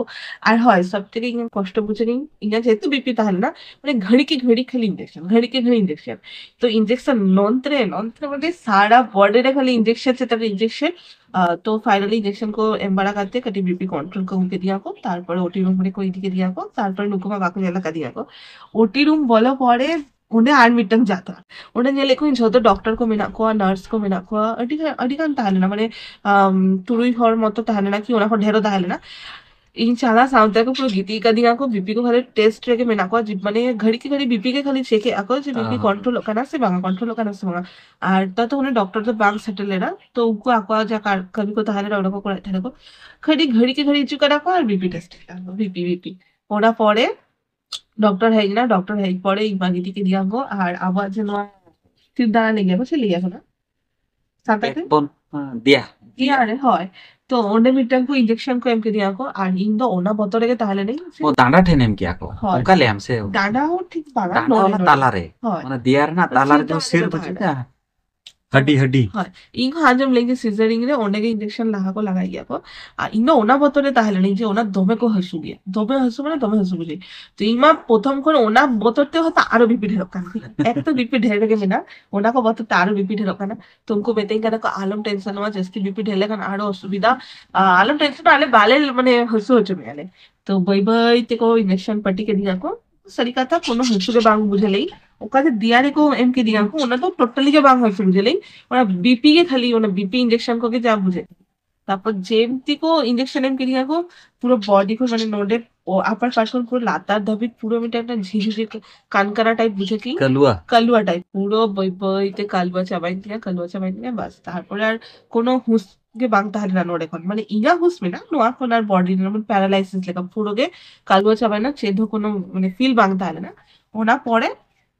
ᱟᱨ ᱦᱳᱭ, ᱥᱚᱵ ᱛᱷᱮᱠᱮ ᱤᱧᱟᱹᱜ ᱠᱚᱥᱴᱚ ᱵᱩᱡᱷᱟᱹᱣ ᱤᱧ, ᱤᱧᱟᱹᱜ ᱡᱮᱦᱮᱛᱩ ᱵᱤᱯᱤ ᱛᱟᱦᱮᱸ ᱞᱮᱱᱟ, ᱢᱟᱱᱮ ᱜᱷᱟᱹᱲᱤ ᱠᱮ ᱜᱷᱟᱹᱲᱤ ᱠᱷᱟᱹᱞᱤ ᱤᱧᱡᱮᱠᱥᱚᱱ, ᱜᱷᱟᱹᱲᱤ ᱠᱮ ᱜᱷᱟᱹᱲᱤ ᱤᱧᱡᱮᱠᱥᱚᱱ᱾ ᱛᱚ ᱤᱧᱡᱮᱠᱥᱚᱱ ᱱᱚᱱᱛᱨᱮ ᱱᱚᱱᱛᱨᱮ ᱢᱟᱱᱮ ᱥᱟᱨᱟ ᱵᱚᱰᱤ ᱨᱮ ᱠᱷᱟᱹᱞᱤ ᱤᱧᱡᱮᱠᱥᱚᱱ ᱪᱮᱛᱟᱱ ᱨᱮ ᱤᱧᱡᱮᱠᱥᱚᱱ᱾ ᱛᱚ ᱯᱷᱟᱭᱱᱟᱞᱤ ᱤᱧᱡᱮᱠᱥᱚᱱ ᱠᱚ ᱮᱢ ᱵᱟᱲᱟ ᱠᱟᱛᱮ ᱠᱟᱹᱴᱤᱡ ᱵᱤᱯᱤ ᱠᱚᱱᱴᱨᱳᱞ ᱠᱚ ᱟᱹᱜᱩ ᱠᱮᱫᱤᱧᱟ ᱠᱚ, ᱛᱟᱨᱯᱚᱨᱮ ᱳᱴᱤ ᱨᱩᱢ ᱨᱮᱠᱚ ᱤᱫᱤ ᱠᱮᱫᱤᱧᱟ ᱠᱚ, ᱛᱟᱨᱯᱚᱨᱮ ᱱᱩᱠᱩ ᱢᱟ ᱵᱟᱠᱚ ᱧᱮᱞ ᱟᱠᱟᱫᱤᱧᱟ ᱠᱚ᱾ ᱳᱴᱤ ᱨᱩᱢ ᱵᱚᱞᱚ ᱯᱚᱨᱮ ᱚᱸᱰᱮ ᱟᱨ ᱢᱤᱫᱴᱟᱝ ᱡᱟᱛᱨᱟ᱾ ᱚᱸᱰᱮ ᱧᱮᱞᱮᱫ ᱠᱚᱣᱟᱧ ᱡᱷᱚᱛᱚ ᱰᱚᱠᱴᱚᱨ ᱠᱚ ᱢᱮᱱᱟᱜ ᱠᱚᱣᱟ, ᱱᱟᱨᱥ ᱠᱚ ᱢᱮᱱᱟᱜ ᱠᱚᱣᱟ, ᱟᱹᱰᱤ ᱜᱟᱱ, ᱟᱹᱰᱤ ᱜᱟᱱ ᱛᱟᱦᱮᱸ ᱞᱮᱱᱟ, ᱢᱟᱱᱮ ᱟᱢ, ᱛᱩᱨᱩᱭ ᱦᱚᱲ ᱢᱚᱛᱚ ᱛᱟᱦᱮᱸ ᱞᱮᱱᱟ ᱠᱤ ᱚᱱᱟ ᱠᱷᱚᱱ ᱰᱷᱮᱨ ᱦᱚᱸ ᱛᱟᱦᱮᱸ ᱞᱮᱱᱟ᱾ ᱤᱧ ᱪᱟᱞᱟᱣ ᱥᱟᱶᱛᱮ ᱠᱚ ᱯᱩᱨᱟᱹ ᱜᱤᱛᱤᱡ ᱠᱟᱫᱤᱧᱟ ᱠᱚ, ᱵᱤᱯᱤ ᱠᱚ ᱠᱷᱟᱹᱞᱤ ᱴᱮᱥᱴ ᱨᱮᱜᱮ ᱢᱮᱱᱟᱜ ᱠᱚᱣᱟ, ᱡᱮ ᱢᱟᱱᱮ ᱜᱷᱟᱹᱲᱤ ᱠᱮ ᱜᱷᱟᱹᱲᱤ ᱵᱤᱯᱤ ᱜᱮ ᱠᱷᱟᱹᱞᱤ ᱪᱮᱠ ᱮᱜᱼᱟ ᱠᱚ ᱡᱮ ᱵᱤᱯᱤ ᱦᱮᱸ᱾ ᱠᱚᱱᱴᱨᱳᱞᱚᱜ ᱠᱟᱱᱟ ᱥᱮ ᱵᱟᱝᱟ, ᱠᱚᱱᱴᱨᱳᱞᱚᱜ ᱠᱟᱱᱟ ᱥᱮ ᱵᱟᱝᱟ᱾ ᱟᱨ ᱛᱟᱛᱮ ᱩᱱᱤ ᱰᱚᱠᱴᱚᱨ ᱫᱚ ᱵᱟᱝ ᱥᱮᱴᱮᱨ ᱞᱮᱱᱟ, ᱛᱚ ᱩᱱᱠᱩ ᱟᱠᱚᱣᱟᱜ ᱡᱟ ᱠᱟᱨ-, ᱠᱟᱹᱢᱤ ᱠᱚ ᱛᱟᱦᱮᱸ ᱞᱮᱱᱟ ᱚᱸᱰᱮ ᱠᱚ ᱠᱚᱨᱟᱣᱮᱫ ᱛᱟᱦᱮᱱᱟ ᱠᱚ᱾ ᱠᱷᱟᱹᱞᱤ ᱜᱷᱟᱹᱲᱤ ᱠᱮ ᱜᱷᱟᱹᱲᱤ ᱦᱤᱡᱩᱜ ᱠᱟᱱᱟ ᱠᱚ ᱟᱨ ᱵᱤᱯᱤ ᱴᱮᱥᱴ ᱮᱫᱟ ᱠᱚ, ᱵᱤᱯᱤ ᱵᱤᱯᱤ᱾ ᱚᱱᱟ ᱯᱚᱨᱮ ᱰᱚᱠᱴᱚᱨ ᱦᱮᱡ ᱮᱱᱟ, ᱰᱚᱠᱴᱚᱨ ᱦᱮᱡ ᱯᱚᱨᱮ ᱤᱧ ᱢᱟ ᱜᱤᱛᱤᱡ ᱠᱮᱫᱤᱧᱟ ᱠᱚ, ᱟᱨ ᱟᱵᱚᱣᱟᱜ ᱡᱮ ᱱᱚᱣᱟ ᱥᱤᱨ ᱫᱟᱬᱟ ᱞᱟᱹᱭ ᱜᱮᱭᱟ ᱠᱚ, ᱪᱮᱫ ᱞᱟᱹᱭ ᱜᱮᱭᱟ ᱠᱚ ᱚᱱᱟ? ᱥᱟᱱᱛᱟᱲ ᱛᱮ? ᱵᱮᱠᱵᱳᱱ, ᱦᱮᱸ, ᱫᱮᱭᱟ᱾ ᱫᱮᱭᱟ ᱨᱮ, ᱦᱳᱭ᱾ ᱛᱚ ᱚᱸᱰᱮ ᱢᱤᱫᱴᱟᱝ ᱠᱚ ᱤᱧᱡᱮᱠᱥᱚᱱ ᱠᱚ ᱮᱢ ᱠᱮᱫᱤᱧᱟ ᱠᱚ, ᱟᱨ ᱤᱧ ᱫᱚ ᱚᱱᱟ ᱵᱚᱛᱚᱨ ᱨᱮᱜᱮ ᱛᱟᱦᱮᱸ ᱞᱮᱱᱟᱹᱧ ᱡᱮ ᱚ, ᱰᱟᱸᱰᱟ ᱴᱷᱮᱱ ᱮᱢ ᱠᱮᱜᱼᱟ ᱠᱚ? ᱦᱳᱭ᱾ ᱚᱱᱠᱟ ᱞᱟᱹᱭᱟᱢ ᱥᱮ? ᱰᱟᱸᱰᱟ ᱦᱚᱸ ᱴᱷᱤᱠ ᱵᱟᱝᱟ, ᱰᱟᱸᱰᱟ ᱱᱚᱰᱮ, ᱚᱱᱟ ᱱᱚᱰᱮ᱾ ᱛᱟᱞᱟᱨᱮ, ᱦᱳᱭ᱾ ᱚᱱᱟ ᱫᱮᱭᱟ ᱨᱮᱱᱟᱜ ᱛᱟᱞᱟᱨᱮ ᱥᱤᱨ ᱡᱟᱦᱟᱸ ᱫᱚ ᱥᱤᱨ ᱛᱟᱦᱮᱱᱟ᱾ ᱵᱟᱹᱪᱩᱜᱼᱟ? ᱦᱳᱭ᱾ ᱦᱟᱹᱰᱤ, ᱦᱟᱹᱰᱤ᱾ ᱦᱳᱭ᱾ ᱤᱧ ᱦᱚᱸ ᱟᱸᱡᱚᱢ ᱞᱮᱫᱟᱹᱧ ᱡᱮ ᱥᱤᱡᱟᱨᱤᱝ ᱨᱮ ᱚᱸᱰᱮ ᱜᱮ ᱤᱧᱡᱮᱠᱥᱚᱱ ᱞᱟᱦᱟ ᱠᱚ ᱞᱟᱜᱟᱭ ᱜᱮᱭᱟ ᱠᱚ᱾ ᱟᱨ ᱤᱧ ᱫᱚ ᱚᱱᱟ ᱵᱚᱛᱚᱨ ᱨᱮ ᱛᱟᱦᱮᱸ ᱞᱮᱱᱟᱹᱧ ᱡᱮ ᱚᱱᱟ ᱫᱚᱢᱮ ᱠᱚ ᱦᱟᱹᱥᱩ ᱜᱮᱭᱟ, ᱫᱚᱢᱮ ᱦᱟᱹᱥᱩ ᱢᱟᱱᱮ ᱫᱚᱢᱮ ᱦᱟᱹᱥᱩ ᱵᱩᱡᱷᱟᱹᱜ᱾ ᱛᱚ ᱤᱧ ᱢᱟ ᱯᱨᱚᱛᱷᱚᱢ ᱠᱷᱚᱱ ᱚᱱᱟ ᱵᱚᱛᱚᱨ ᱛᱮ ᱦᱚᱭᱛᱳ ᱟᱨᱚ ᱵᱤᱯᱤ ᱰᱷᱮᱨᱚᱜ ᱠᱟᱱ ᱛᱤᱧᱟ᱾ ᱮᱠ ᱛᱚ ᱵᱤᱯᱤ ᱰᱷᱮᱨ ᱨᱮᱜᱮ ᱢᱮᱱᱟᱜᱼᱟ, ᱚᱱᱟ ᱠᱚ ᱵᱚᱛᱚᱨ ᱛᱮ ᱟᱨᱚ ᱵᱤᱯᱤ ᱰᱷᱮᱨᱚᱜ ᱠᱟᱱᱟ᱾ ᱛᱚ ᱩᱱᱠᱩ ᱢᱤᱛᱟᱹᱧ ᱠᱟᱱᱟ ᱠᱚ, "ᱟᱞᱚᱢ ᱴᱮᱱᱥᱚᱱᱚᱜᱼᱟ, ᱡᱟᱹᱥᱛᱤ ᱵᱤᱯᱤ ᱰᱷᱮᱨ ᱞᱮᱠᱷᱟᱱ ᱟᱨᱚ ᱚᱥᱩᱵᱤᱫᱷᱟ᱾ ᱟ, ᱟᱞᱚᱢ ᱴᱮᱱᱥᱚᱱᱚᱜᱼᱟ, ᱟᱞᱮ ᱵᱟᱞᱮ ᱢᱟᱱᱮ ᱦᱟᱹᱥᱩ ᱦᱚᱪᱚ ᱢᱮᱭᱟ ᱞᱮ᱾" ᱛᱚ ᱵᱟᱹᱭ ᱵᱟᱹᱭ ᱛᱮᱠᱚ ᱤᱧᱡᱮᱠᱥᱚᱱ ᱯᱟᱹᱴᱤ ᱠᱮᱫᱤᱧᱟ ᱠᱚ᱾ ᱥᱟᱹᱨᱤ ᱠᱟᱛᱷᱟ, ᱠᱳᱱᱳ ᱦᱟᱹᱥᱩ ᱜᱮ ᱵᱟᱝ ᱵᱩᱡᱷᱟᱹᱣ ᱞᱮᱭ᱾ ᱚᱠᱟ ᱡᱮ ᱫᱮᱭᱟ ᱨᱮᱠᱚ ᱮᱢ ᱠᱮᱫᱤᱧᱟ ᱠᱚ, ᱚᱱᱟ ᱫᱚ ᱴᱳᱴᱟᱞᱤ ᱜᱮ ᱵᱟᱝ ᱦᱟᱹᱥᱩ ᱵᱩᱡᱷᱟᱹᱣ ᱞᱮᱭ᱾ ᱚᱱᱟ ᱵᱤᱯᱤ ᱜᱮ ᱠᱷᱟᱹᱞᱤ, ᱚᱱᱟ ᱵᱤᱯᱤ ᱤᱧᱡᱮᱠᱥᱚᱱ ᱠᱚᱜᱮ ᱡᱟ ᱵᱩᱡᱷᱟᱹᱜ᱾ ᱛᱟᱨᱯᱚᱨ ᱡᱮᱢᱛᱤ ᱠᱚ ᱤᱧᱡᱮᱠᱥᱚᱱ ᱮᱢ ᱠᱮᱫᱤᱧᱟ ᱠᱚ, ᱯᱩᱨᱟᱹ ᱵᱚᱰᱤ ᱠᱷᱚᱱ, ᱢᱟᱱᱮ ᱱᱚᱰᱮ ᱟᱯᱟᱨ ᱯᱟᱨᱴ ᱠᱷᱚᱱ ᱯᱩᱨᱟᱹ ᱞᱟᱛᱟᱨ ᱫᱷᱟᱹᱵᱤᱡ ᱯᱩᱨᱟᱹ ᱢᱤᱫᱴᱮᱱ ᱢᱤᱫᱴᱮᱱ ᱡᱷᱤᱨᱤ ᱡᱷᱤᱨᱤ ᱠᱟᱱᱠᱟᱱᱟ ᱴᱟᱭᱤᱯ ᱵᱩᱡᱷᱟᱹᱣ ᱠᱤ? ᱠᱟᱞᱩᱣᱟ? ᱠᱟᱞᱩᱣᱟ ᱴᱟᱭᱤᱯ, ᱯᱩᱨᱟᱹ ᱵᱟᱹᱭ ᱵᱟᱹᱭ ᱛᱮ ᱠᱟᱞᱩᱣᱟ ᱪᱟᱵᱟᱭᱮᱱ ᱛᱤᱧᱟ, ᱠᱟᱞᱩᱣᱟ ᱪᱟᱵᱟᱭᱮᱱ ᱛᱤᱧᱟ, ᱵᱟᱥ᱾ ᱛᱟᱨᱯᱚᱨᱮ ᱟᱨ ᱠᱳᱱᱳ ᱦᱩᱸᱥ ᱜᱮ ᱵᱟᱝ ᱛᱟᱦᱮᱸ ᱞᱮᱱᱟ ᱱᱚᱰᱮ ᱠᱷᱚᱱ, ᱢᱟᱱᱮ ᱤᱧᱟᱹᱜ ᱦᱩᱸᱥ ᱢᱮᱱᱟᱜᱼᱟ, ᱱᱚᱣᱟ ᱠᱷᱚᱱ ᱟᱨ ᱵᱚᱰᱤ ᱨᱮᱱᱟᱜ ᱯᱮᱨᱟᱞᱟᱭᱥᱤᱥ ᱞᱮᱠᱟ ᱯᱩᱨᱟᱹ ᱜᱮ ᱠᱟᱞᱩᱣᱟ ᱪᱟᱵᱟᱭᱮᱱᱟ, ᱪᱮᱫ ᱦᱚᱸ ᱠᱳᱱᱳ ᱢᱟᱱᱮ ᱯᱷᱤᱞ ᱵᱟᱝ ᱛᱟᱦᱮᱸ ᱞᱮᱱᱟ᱾ ᱚᱱᱟ ᱯᱚᱨᱮ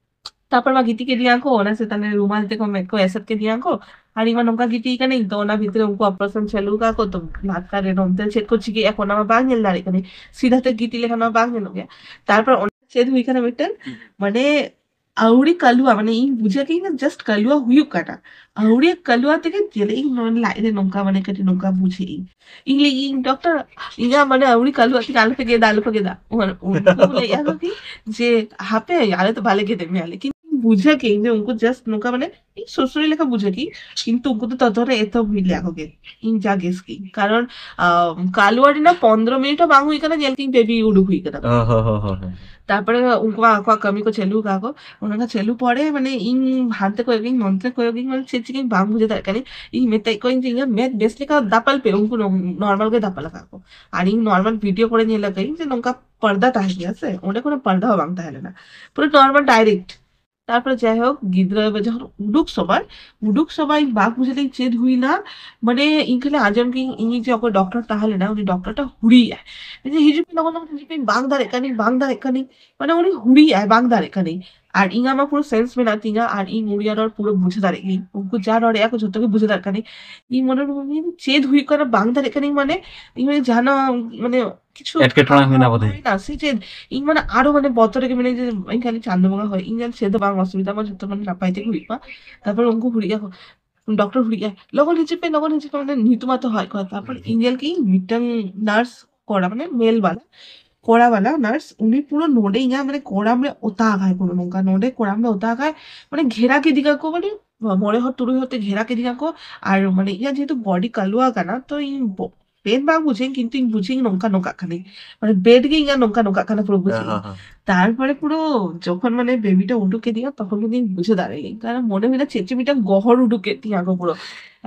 ᱛᱟᱨᱯᱚᱨ ᱢᱟ ᱜᱤᱛᱤᱡ ᱠᱮᱫᱤᱧᱟ ᱠᱚ, ᱚᱱᱟ ᱪᱮᱛᱟᱱ ᱨᱮ ᱨᱩᱢᱟᱞ ᱛᱮᱠᱚ ᱢᱮᱫ ᱠᱚ ᱮᱥᱮᱫ ᱠᱮᱫᱤᱧᱟ ᱠᱚ, ᱟᱨ ᱤᱧ ᱢᱟ ᱱᱚᱝᱠᱟ ᱜᱤᱛᱤᱡ ᱠᱟᱹᱱᱟᱹᱧ, ᱛᱚ ᱚᱱᱟ ᱵᱷᱤᱛᱨᱤ ᱨᱮ ᱩᱱᱠᱩ ᱚᱯᱟᱨᱮᱥᱚᱱ ᱪᱟᱹᱞᱩ ᱟᱠᱟᱫ ᱠᱚ, ᱛᱚ ᱞᱟᱛᱟᱨ ᱨᱮ ᱱᱚᱱᱛᱮ ᱪᱮᱫ ᱠᱚ ᱪᱤᱠᱟᱹᱭᱮᱫᱼᱟ ᱠᱚ ᱚᱱᱟ ᱢᱟ ᱵᱟᱝ ᱧᱮᱞ ᱫᱟᱲᱮᱭᱟᱜ ᱠᱟᱹᱱᱟᱹᱧ, ᱥᱤᱫᱷᱟᱹ ᱛᱮ ᱜᱤᱛᱤᱡ ᱞᱮᱠᱷᱟᱱ ᱢᱟ ᱵᱟᱝ ᱧᱮᱞᱚᱜ ᱜᱮᱭᱟ᱾ ᱛᱟᱨᱯᱚᱨ ᱚᱸᱰᱮ ᱪᱮᱫ ᱦᱩᱭ ᱠᱟᱱᱟ ᱢᱤᱫᱴᱮᱱ, ᱢᱟᱱᱮ ᱟᱹᱣᱲᱤ ᱠᱟᱞᱩᱣᱟ, ᱢᱟᱱᱮ ᱤᱧ ᱵᱩᱡᱷᱟᱹᱣ ᱠᱮᱫ ᱤᱧ just ᱠᱟᱞᱩᱣᱟ ᱦᱩᱭᱩᱜ ᱠᱟᱱᱟ, ᱟᱹᱣᱲᱤ ᱠᱟᱞᱩᱣᱟ ᱛᱮᱜᱮ ᱧᱮᱞᱮᱫ ᱤᱧ ᱱᱚᱣᱟ ᱞᱟᱡ ᱨᱮ ᱱᱚᱝᱠᱟ, ᱢᱟᱱᱮ ᱠᱟᱹᱴᱤᱡ ᱱᱚᱝᱠᱟ ᱵᱩᱡᱷᱟᱹᱣ ᱤᱧ᱾ ᱤᱧ ᱞᱟᱹᱭ ᱤᱧ ᱰᱚᱠᱴᱚᱨ, ᱤᱧᱟᱹᱜ ᱢᱟᱱᱮ ᱟᱹᱣᱲᱤ ᱠᱟᱞᱩᱣᱟ ᱛᱮᱜᱮ ᱟᱞᱚᱯᱮ ᱜᱮᱫᱟ, ᱟᱞᱚᱯᱮ ᱜᱮᱫᱟ᱾ ᱩᱱ-, ᱩᱱᱠᱩ ᱞᱟᱹᱭᱮᱫᱼᱟ ᱠᱚ ᱠᱤ ᱡᱮ ᱦᱟᱯᱮ ᱟᱞᱮ ᱫᱚ ᱵᱟᱞᱮ ᱜᱮᱫᱮᱫ ᱢᱮᱭᱟ, ᱞᱮᱠᱤᱱ ᱵᱩᱡᱷᱟᱹᱣ ᱠᱮᱫᱟᱹᱧ ᱡᱮ ᱩᱱᱠᱩ ᱡᱟᱥᱴ ᱱᱚᱝᱠᱟ ᱢᱟᱱᱮ ᱤᱧ ᱥᱩᱥᱩᱨᱤ ᱞᱮᱠᱟ ᱵᱩᱡᱷᱟᱹᱣ ᱠᱮᱫᱟᱹᱧ, ᱠᱤᱱᱛᱩ ᱩᱱᱠᱩ ᱫᱚ ᱛᱚᱛᱚ ᱨᱮ ᱮᱛᱚ ᱦᱩᱭ ᱞᱮᱭᱟ ᱠᱚ ᱜᱮ᱾ ᱤᱧ ᱡᱟ ᱜᱮᱥ ᱠᱮᱫᱟᱹᱧ, ᱠᱟᱨᱚᱱ ᱟᱢ, ᱠᱟᱞᱩᱣᱟ ᱨᱮᱱᱟᱜ ᱯᱚᱱᱫᱽᱨᱚ ᱢᱤᱱᱤᱴ ᱦᱚᱸ ᱵᱟᱝ ᱦᱩᱭ ᱠᱟᱱᱟ, ᱧᱮᱞ ᱠᱮᱫᱟᱹᱧ ᱵᱮᱵᱤ ᱩᱰᱩᱠ ᱦᱩᱭ ᱠᱟᱱᱟ᱾ ᱚ, ᱦᱚ, ᱦᱚ, ᱦᱚ, ᱦᱚ᱾ ᱛᱟᱨᱯᱚᱨᱮ ᱩᱱᱠᱩ ᱢᱟ ᱟᱠᱚᱣᱟᱜ ᱠᱟᱹᱢᱤ ᱠᱚ ᱪᱟᱹᱞᱩ ᱠᱟᱜᱼᱟ ᱠᱚ, ᱚᱱᱟ ᱠᱚ ᱪᱟᱹᱞᱩ ᱯᱚᱨᱮ ᱢᱟᱱᱮ ᱤᱧ ᱦᱟᱱᱛᱮ ᱠᱚᱭᱚᱜ ᱜᱤᱧ, ᱱᱚᱱᱛᱮ ᱠᱚᱭᱚᱜ ᱜᱤᱧ, ᱢᱟᱱᱮ ᱪᱮᱫ ᱪᱤᱠᱟᱹᱧ ᱵᱟᱝ ᱵᱩᱡᱷᱟᱹᱣ ᱫᱟᱲᱮᱭᱟᱜ ᱠᱟᱱᱟᱧ᱾ ᱤᱧ ᱢᱮᱛᱟᱭ ᱠᱚᱣᱟᱧ ᱡᱮ ᱤᱧᱟᱹᱜ ᱢᱮᱫ ᱵᱮᱥ ᱞᱮᱠᱟ ᱫᱟᱯᱟᱞ ᱯᱮ, ᱩᱱᱠᱩ ᱱᱚᱨᱢᱟᱞ ᱜᱮ ᱫᱟᱯᱟᱞ ᱟᱠᱟᱫ ᱠᱚ᱾ ᱟᱨ ᱤᱧ ᱱᱚᱨᱢᱟᱞ ᱵᱷᱤᱰᱤᱭᱳ ᱠᱚᱨᱮ ᱧᱮᱞ ᱟᱠᱟᱫᱟᱹᱧ ᱡᱮ ᱱᱚᱝᱠᱟ ᱯᱚᱨᱫᱟ ᱛᱟᱦᱮᱸ ᱜᱮᱭᱟ ᱥᱮ, ᱚᱸᱰᱮ ᱠᱳᱱᱳ ᱯᱚᱨᱫᱟ ᱦᱚᱸ ᱵᱟᱝ ᱛᱟᱦᱮᱸ ᱞᱮᱱᱟ, ᱯᱩᱨᱟᱹ ᱱᱚᱨᱢᱟᱞ ᱰᱟᱭᱨᱮᱠᱴ᱾ ᱛᱟᱨᱯᱚᱨᱮ ᱡᱟᱭᱦᱳᱠ, ᱜᱤᱫᱽᱨᱟᱹ ᱡᱚᱠᱷᱚᱱ ᱩᱰᱩᱠ ᱥᱚᱢᱚᱭ, ᱩᱰᱩᱠ ᱥᱚᱢᱚᱭ ᱤᱧ ᱵᱟᱝ ᱵᱩᱡᱷᱟᱹᱣ ᱞᱤᱧ ᱪᱮᱫ ᱦᱩᱭᱱᱟ, ᱢᱟᱱᱮ ᱤᱧ ᱠᱷᱟᱹᱞᱤ ᱟᱸᱡᱚᱢ ᱠᱤᱧ, ᱤᱧ ᱡᱮ ᱚᱠᱚᱭ ᱰᱚᱠᱴᱚᱨ ᱛᱟᱦᱮᱸ ᱞᱮᱱᱟ, ᱩᱱᱤ ᱰᱚᱠᱴᱚᱨ ᱴᱟ ᱦᱩᱲᱤᱭᱮᱜᱼᱟᱭ, ᱡᱮ ᱦᱤᱡᱩᱜ ᱯᱮ ᱞᱚᱜᱚᱱ ᱞᱚᱜᱚᱱ ᱦᱤᱡᱩᱜ ᱯᱮ, ᱤᱧ ᱵᱟᱝ ᱫᱟᱲᱮᱭᱟᱜ ᱠᱟᱹᱱᱟᱹᱧ, ᱵᱟᱝ ᱫᱟᱲᱮᱭᱟᱜ ᱠᱟᱹᱱᱟᱹᱧ, ᱢᱟᱱᱮ ᱩᱱᱤ ᱦᱩᱲᱤᱭᱮᱜᱼᱟᱭ, ᱵᱟᱝ ᱫᱟᱲᱮᱭᱟᱜ ᱠᱟᱹᱱᱟᱹᱧ᱾ ᱟᱨ ᱤᱧᱟᱹᱜ ᱢᱟ ᱯᱩᱨᱟᱹ ᱥᱮᱱᱥ ᱢᱮᱱᱟᱜ ᱛᱤᱧᱟ, ᱟᱨ ᱤᱧ ᱩᱲᱤᱭᱟ ᱨᱚᱲ ᱯᱩᱨᱟᱹ ᱵᱩᱡᱷᱟᱹᱣ ᱫᱟᱲᱮᱭᱟᱜ ᱜᱤᱭᱟᱹᱧ, ᱩᱱᱠᱩ ᱡᱟ ᱨᱚᱲᱮᱜᱼᱟ ᱠᱚ ᱡᱷᱚᱛᱚ ᱜᱮ ᱵᱩᱡᱷᱟᱹᱣ ᱫᱟᱲᱮᱭᱟᱜ ᱠᱟᱹᱱᱟᱹᱧ᱾ ᱤᱧ ᱢᱚᱱᱮ ᱢᱚᱱᱮ ᱪᱮᱫ ᱦᱩᱭᱩᱜ ᱠᱟᱱᱟ, ᱵᱟᱝ ᱫᱟᱲᱮᱭᱟᱜ ᱠᱟᱹᱱᱟᱹᱧ, ᱢᱟᱱᱮ ᱤᱧ ᱢᱟᱱᱮ ᱡᱟᱦᱟᱱᱟᱜ ᱢᱟᱱᱮ ᱠᱤᱪᱷᱩ ᱮᱴᱠᱮᱴᱚᱬᱮ ᱦᱩᱭᱱᱟ ᱵᱳᱫᱷᱚᱭ᱾ ᱦᱩᱭᱱᱟ ᱥᱮ ᱪᱮᱫ? ᱤᱧ ᱢᱟᱱᱮ ᱟᱨᱚ ᱢᱟᱱᱮ ᱵᱚᱛᱚᱨ ᱨᱮᱜᱮ ᱢᱤᱱᱟᱹᱧ ᱡᱮ ᱤᱧ ᱠᱷᱟᱹᱞᱤ ᱪᱟᱸᱫᱚ ᱵᱚᱸᱜᱟ ᱦᱚᱭ, ᱤᱧ ᱡᱟᱦᱟᱸ ᱪᱮᱫ ᱫᱚ ᱵᱟᱝ ᱚᱥᱩᱵᱤᱫᱷᱟ, ᱢᱟ ᱡᱷᱚᱛᱚ ᱢᱟᱱᱮ ᱱᱟᱯᱟᱭ ᱛᱮᱜᱮ ᱦᱩᱭᱩᱜ ᱢᱟ᱾ ᱛᱟᱨᱯᱚᱨ ᱩᱱᱠᱩ ᱦᱩᱲᱤᱡ ᱟᱠᱚ, ᱰᱚᱠᱴᱚᱨ ᱦᱩᱲᱤᱡ ᱟᱭ, "ᱞᱚᱜᱚᱱ ᱦᱤᱡᱩᱜ ᱯᱮ, ᱞᱚᱜᱚᱱ ᱦᱤᱡᱩᱜ ᱯᱮ", ᱢᱟᱱᱮ ᱧᱩᱛᱩᱢ ᱟᱛᱚ ᱦᱚᱦᱚᱭᱮᱫ ᱠᱚᱣᱟ᱾ ᱛᱟᱨᱯᱚᱨ ᱤᱧ ᱧᱮᱞ ᱠᱮᱫᱟᱹᱧ ᱢᱤᱫᱴᱟᱝ ᱱᱟᱨᱥ ᱠᱚᱲᱟ, ᱢᱟᱱᱮ ᱢᱮᱞ ᱵᱟᱞᱟ, ᱠᱚᱲᱟ ᱵᱟᱞᱟ ᱱᱟᱨᱥ, ᱩᱱᱤ ᱯᱩᱨᱟᱹ ᱱᱚᱰᱮ ᱤᱧᱟᱹᱜ ᱢᱟᱱᱮ ᱠᱚᱲᱟᱢ ᱨᱮ ᱚᱛᱟ ᱟᱠᱟᱭ, ᱯᱩᱨᱟᱹ ᱱᱚᱝᱠᱟ ᱱᱚᱰᱮ ᱠᱚᱲᱟᱢ ᱨᱮ ᱚᱛᱟ ᱟᱠᱟᱭ, ᱢᱟᱱᱮ ᱜᱷᱮᱨᱟ ᱠᱮᱫᱤᱧᱟ ᱠᱚ, ᱢᱟᱱᱮ ᱢᱚᱬᱮ ᱦᱚᱲ ᱛᱩᱨᱩᱭ ᱦᱚᱲ ᱛᱮ ᱜᱷᱮᱨᱟ ᱠᱮᱫᱤᱧᱟ ᱠᱚ᱾ ᱟᱨ ᱢᱟᱱᱮ ᱤᱧᱟᱹᱜ ᱡᱮᱦᱮᱛᱩ ᱵᱚᱰᱤ ᱠᱟᱞᱩᱣᱟ ᱠᱟᱱᱟ, ᱛᱚ ᱤᱧ ᱵᱚ-, ᱯᱮᱱ ᱵᱟᱝ ᱵᱩᱡᱷᱟᱹᱧ, ᱠᱤᱱᱛᱩ ᱤᱧ ᱵᱩᱡᱷᱟᱹᱧ ᱱᱚᱝᱠᱟ ᱱᱚᱝᱠᱟᱜ ᱠᱟᱱᱟᱹᱧ, ᱢᱟᱱᱮ ᱵᱮᱰ ᱜᱮ ᱤᱧᱟᱹᱜ ᱱᱚᱝᱠᱟ ᱱᱚᱝᱠᱟᱜ ᱠᱟᱱᱟ ᱯᱩᱨᱟᱹ ᱵᱩᱡᱷᱟᱹᱧ᱾ ᱦᱮᱸ, ᱦᱮᱸ᱾ ᱛᱟᱨᱯᱚᱨᱮ ᱯᱩᱨᱟᱹ ᱡᱚᱠᱷᱚᱱ ᱢᱟᱱᱮ ᱵᱮᱵᱤᱴᱟ ᱩᱰᱩᱠ ᱠᱮᱫᱤᱧᱟ, ᱛᱚᱠᱷᱚᱱ ᱜᱮ ᱤᱧ ᱵᱩᱡᱷᱟᱹᱣ ᱫᱟᱲᱮᱭᱟᱜ ᱠᱟᱱᱟ, ᱢᱚᱱᱮ ᱦᱩᱭᱱᱟ ᱪᱮᱫ ᱪᱚ ᱢᱤᱫᱴᱟᱝ ᱜᱚᱦᱚᱲ ᱩᱰᱩᱠ ᱠᱮᱫ ᱛᱤᱧᱟ ᱠᱚ ᱯᱩᱨᱟᱹ᱾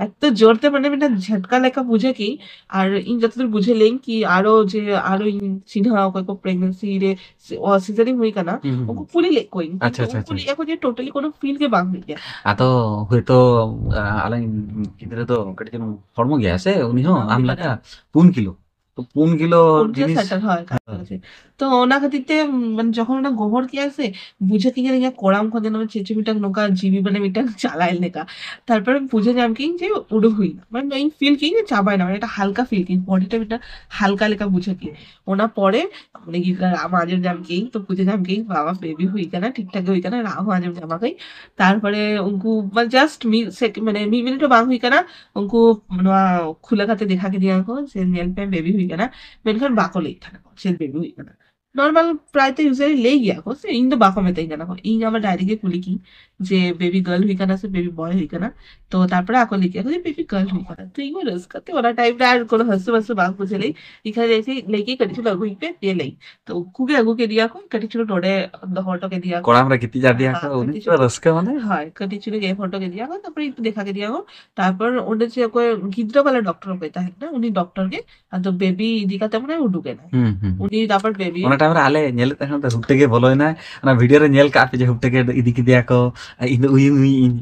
ᱮᱛᱚ ᱡᱳᱨ ᱛᱮ ᱢᱟᱱᱮ ᱢᱤᱫᱴᱟᱝ ᱡᱷᱟᱴᱠᱟ ᱞᱮᱠᱟ ᱵᱩᱡᱷᱟᱹᱣ ᱠᱤ᱾ ᱟᱨ ᱤᱧ ᱡᱚᱛᱚᱫᱩᱨ ᱵᱩᱡᱷᱟᱹᱣ ᱞᱮᱭᱟᱹᱧ ᱠᱤ ᱟᱨᱚ ᱡᱮ ᱟᱨᱚ ᱤᱧ ᱪᱤᱱᱦᱟᱹ ᱚᱠᱚᱭ ᱠᱚ ᱯᱨᱮᱜᱱᱮᱱᱥᱤ ᱨᱮ ᱥᱤᱡᱟᱨᱤᱝ ᱦᱩᱭ ᱠᱟᱱᱟ, ᱦᱩᱸ, ᱦᱩᱸ, ᱩᱱᱠᱩ ᱦᱩᱸ᱾ ᱠᱩᱞᱤ ᱞᱮᱫ ᱠᱚᱣᱟᱧ᱾ ᱟᱪᱪᱷᱟ, ᱠᱤᱱᱛᱩ ᱟᱪᱪᱷᱟ, ᱩᱱᱠᱩ ᱟᱪᱪᱷᱟ᱾ ᱞᱟᱹᱭᱮᱫ ᱠᱚ ᱡᱮ ᱴᱳᱴᱟᱞᱤ ᱠᱳᱱᱳ ᱯᱷᱤᱞ ᱜᱮ ᱵᱟᱝ ᱦᱩᱭᱩᱜ ᱜᱮᱭᱟ᱾ ᱟᱫᱚ ᱦᱳᱭᱛᱳ, ᱟ, ᱟᱞᱮ ᱜᱤᱫᱽᱨᱟᱹ ᱫᱚ ᱠᱟᱹᱴᱤᱡ ᱪᱩᱞᱩᱝ ᱦᱚᱲᱢᱚ ᱜᱮᱭᱟ ᱥᱮ, ᱩᱱᱤ ᱦᱚᱸ ᱦᱚᱲᱢᱚ ᱟᱢ ᱜᱮᱭᱟ᱾ ᱞᱮᱠᱟ ᱯᱩᱱ ᱠᱤᱞᱳ᱾ ᱛᱚ ᱯᱩᱱ ᱠᱤᱞᱳ ᱯᱩᱱ ᱠᱤᱞᱳ ᱡᱤᱱᱤᱥ᱾ ᱥᱮᱴᱮᱨ, ᱦᱳᱭ, ᱦᱳᱭ᱾ ᱠᱟᱛᱷᱟ ᱦᱳᱭ᱾ ᱥᱮ᱾ ᱛᱚ ᱚᱱᱟ ᱠᱷᱟᱹᱛᱤᱨ ᱛᱮ, ᱢᱟᱱᱮ, ᱡᱚᱠᱷᱚᱱ ᱚᱱᱟ ᱜᱚᱦᱚᱲ ᱠᱮᱜᱼᱟᱭ ᱥᱮ, ᱵᱩᱡᱷᱟᱹᱣ ᱠᱮᱜᱼᱟᱹᱧ ᱤᱧᱟᱹᱜ ᱠᱚᱲᱟᱢ ᱠᱷᱚᱱ ᱡᱮᱱᱚ ᱪᱮᱫ ᱪᱚ ᱢᱤᱫᱴᱟᱝ ᱱᱚᱝᱠᱟ ᱡᱤᱣᱤ, ᱢᱟᱱᱮ, ᱢᱤᱫᱴᱟᱝ ᱪᱟᱞᱟᱣ ᱮᱱ ᱞᱮᱠᱟ᱾ ᱛᱟᱨᱯᱚᱨᱮ ᱵᱩᱡᱷᱟᱹᱣ ᱧᱟᱢ ᱠᱮᱜᱼᱟᱹᱧ ᱡᱮ ᱩᱰᱩᱠ ᱦᱩᱭᱱᱟ, ᱢᱟᱱᱮ ᱤᱧ ᱯᱷᱤᱞ ᱠᱮᱜᱼᱟᱹᱧ ᱡᱮ ᱪᱟᱵᱟᱭᱮᱱᱟ, ᱢᱟᱱᱮ ᱮᱴᱟ ᱦᱟᱞᱠᱟ ᱯᱷᱤᱞ ᱠᱮᱜᱼᱟᱹᱧ, ᱵᱚᱰᱤᱴᱟ ᱢᱤᱫᱴᱟᱝ ᱦᱟᱞᱠᱟ ᱞᱮᱠᱟ ᱵᱩᱡᱷᱟᱹᱣ ᱠᱮᱜᱼᱟᱹᱧ᱾ ᱚᱱᱟ ᱯᱚᱨᱮ ᱢᱟᱱᱮ ᱜᱤᱫᱽᱨᱟᱹ ᱨᱟᱜ ᱢᱟ ᱟᱸᱡᱚᱢ ᱧᱟᱢ ᱠᱮᱜᱼᱟᱹᱧ, ᱛᱚ ᱵᱩᱡᱷᱟᱹᱣ ᱧᱟᱢ ᱠᱮᱜᱼᱟᱹᱧ ᱵᱟᱵᱟ ᱵᱮᱵᱤ ᱦᱩᱭ ᱠᱟᱱᱟ, ᱴᱷᱤᱠ ᱴᱷᱟᱠ ᱜᱮ ᱦᱩᱭ ᱠᱟᱱᱟ, ᱨᱟᱜ ᱦᱚᱸ ᱟᱸᱡᱚᱢ ᱧᱟᱢ ᱠᱮᱜᱼᱟᱹᱧ᱾ ᱛᱟᱨᱯᱚᱨᱮ ᱩᱱᱠᱩ ᱢᱟᱱᱮ ᱡᱟᱥᱴ ᱢᱤᱫ ᱥᱮᱠ-, ᱢᱟᱱᱮ ᱢᱤᱫ ᱢᱤᱱᱤᱴ ᱦᱚᱸ ᱵᱟᱝ ᱦᱩᱭ ᱠᱟᱱᱟ, ᱩᱱᱠᱩ ᱱᱚᱣᱟ ᱠᱷᱩᱞᱟᱹ ᱠᱟᱛᱮ ᱫᱮᱠᱷᱟ ᱠᱮᱫᱤᱧᱟ ᱠᱚ ᱡᱮ, "ᱧᱮᱞ ᱯᱮ, ᱵᱮᱵᱤ ᱦᱩᱭ ᱠᱟᱱᱟ", ᱢᱮᱱᱠᱷᱟᱱ ᱵᱟᱠᱚ ᱞᱟᱹᱭᱮᱫ ᱛᱟᱦᱮᱱᱟ ᱠᱚ ᱪᱮᱫ ᱵᱮᱵᱤ ᱦᱩᱭ ᱠᱟᱱᱟ᱾ ᱱᱚᱨᱢᱟᱞ ᱯᱨᱟᱭ ᱛᱮ ᱤᱭᱩᱡᱩᱣᱟᱞᱤ ᱞᱟᱹᱭ ᱜᱮᱭᱟ ᱠᱚ, ᱥᱮ ᱤᱧ ᱫᱚ ᱵᱟᱠᱚ ᱢᱮᱛᱟᱹᱧ ᱠᱟᱱᱟ ᱠᱚ, ᱤᱧ ᱟᱵᱟᱨ ᱰᱟᱭᱨᱮᱠᱴ ᱜᱮ ᱠᱩᱞᱤ ᱠᱤᱧ ᱡᱮ ᱵᱮᱵᱤ ᱜᱟᱨᱞ ᱦᱩᱭ ᱠᱟᱱᱟ ᱥᱮ ᱵᱮᱵᱤ ᱵᱚᱭ ᱦᱩᱭ ᱠᱟᱱᱟ᱾ ᱛᱚ ᱛᱟᱨᱯᱚᱨᱮ ᱟᱠᱚ ᱞᱟᱹᱭ ᱠᱮᱫᱟ ᱠᱚ ᱡᱮ ᱵᱮᱵᱤ ᱜᱟᱨᱞ ᱦᱩᱭ ᱠᱟᱱᱟ᱾ ᱛᱚ ᱤᱧ ᱦᱚᱸ ᱨᱟᱹᱥᱠᱟᱹ ᱛᱮ ᱚᱱᱟ ᱴᱟᱭᱤᱢ ᱨᱮ ᱟᱨ ᱠᱚᱱᱚ ᱦᱟᱹᱥᱩ ᱢᱟᱹᱥᱩ ᱵᱟᱝ ᱵᱩᱡᱷᱟᱹᱣ ᱞᱮ, ᱤᱧ ᱠᱷᱟᱹᱞᱤ ᱞᱟᱹᱭ ᱠᱮᱫ ᱠᱟᱹᱴᱤᱡ ᱪᱩᱞᱩᱝ ᱟᱹᱜᱩᱭ ᱯᱮ, ᱧᱮᱞᱟᱹᱧ᱾ ᱛᱚ ᱩᱱᱠᱩ ᱜᱮ ᱟᱹᱜᱩ ᱠᱮᱫᱮᱭᱟ ᱠᱚ, ᱠᱟᱹᱴᱤᱡ ᱪᱩᱞᱩᱝ ᱱᱚᱰᱮ ᱫᱚᱦᱚ ᱦᱚᱴᱚ ᱠᱮᱫᱮᱭᱟ ᱠᱚ᱾ ᱠᱚᱲᱟᱢ ᱨᱮ ᱜᱤᱛᱤᱡ ᱟᱫᱮᱭᱟ ᱠᱚ, ᱦᱮᱸ, ᱩᱱᱤ ᱠᱟᱹᱴᱤᱡ ᱛᱚ ᱪᱩᱞᱩᱝ᱾ ᱨᱟᱹᱥᱠᱟᱹ ᱢᱟᱱᱮ? ᱦᱳᱭ, ᱠᱟᱹᱴᱤᱡ ᱪᱩᱞᱩᱝ ᱮ ᱯᱷᱳᱴᱳ ᱠᱮᱫᱮᱭᱟ ᱠᱚ, ᱛᱟᱨᱯᱚᱨᱮ ᱤᱧ ᱫᱮᱠᱷᱟ ᱠᱮᱫᱮᱭᱟ ᱠᱚ᱾ ᱛᱟᱨᱯᱚᱨ ᱚᱸᱰᱮ ᱡᱮ ᱚᱠᱚᱭ ᱜᱤᱫᱽᱨᱟᱹ ᱵᱟᱞᱟ ᱰᱚᱠᱴᱚᱨ ᱚᱠᱚᱭ ᱛᱟᱦᱮᱸ ᱠᱟᱱᱟ, ᱩᱱᱤ ᱰᱚᱠᱴᱚᱨ ᱜᱮ ᱟᱫᱚ ᱵᱮᱵᱤ ᱤᱫᱤ ᱠᱟᱛᱮ ᱢᱟᱱᱮ ᱩᱰᱩᱠ ᱮᱱᱟᱭ᱾ ᱦᱩᱸ, ᱦᱩᱸ, ᱦᱩᱸ᱾ ᱩᱱᱤ ᱛᱟᱨᱯᱚᱨ ᱵᱮᱵᱤ ᱚᱱᱟ ᱴᱟᱭᱤᱢ ᱨᱮ ᱟᱞᱮ ᱧᱮᱞᱮᱫ ᱛᱟᱦᱮᱸ ᱠᱟᱱᱟ, ᱦᱩᱴ ᱛᱮᱜᱮ ᱵᱚᱞᱚᱭᱮᱱᱟᱭ᱾ ᱚᱱᱟ ᱵᱷᱤᱰᱤᱭᱳ ᱨᱮ ᱧᱮᱞ ᱠᱟᱜ ᱯᱮ ᱡᱮ ᱦᱩᱴ ᱛᱮᱜᱮ ᱤᱫᱤ ᱠᱮᱫᱮᱭᱟ ᱠᱚ, ᱤᱧ ᱫᱚ ᱩᱭᱩᱝ ᱩᱭᱩᱝ ᱤᱧ,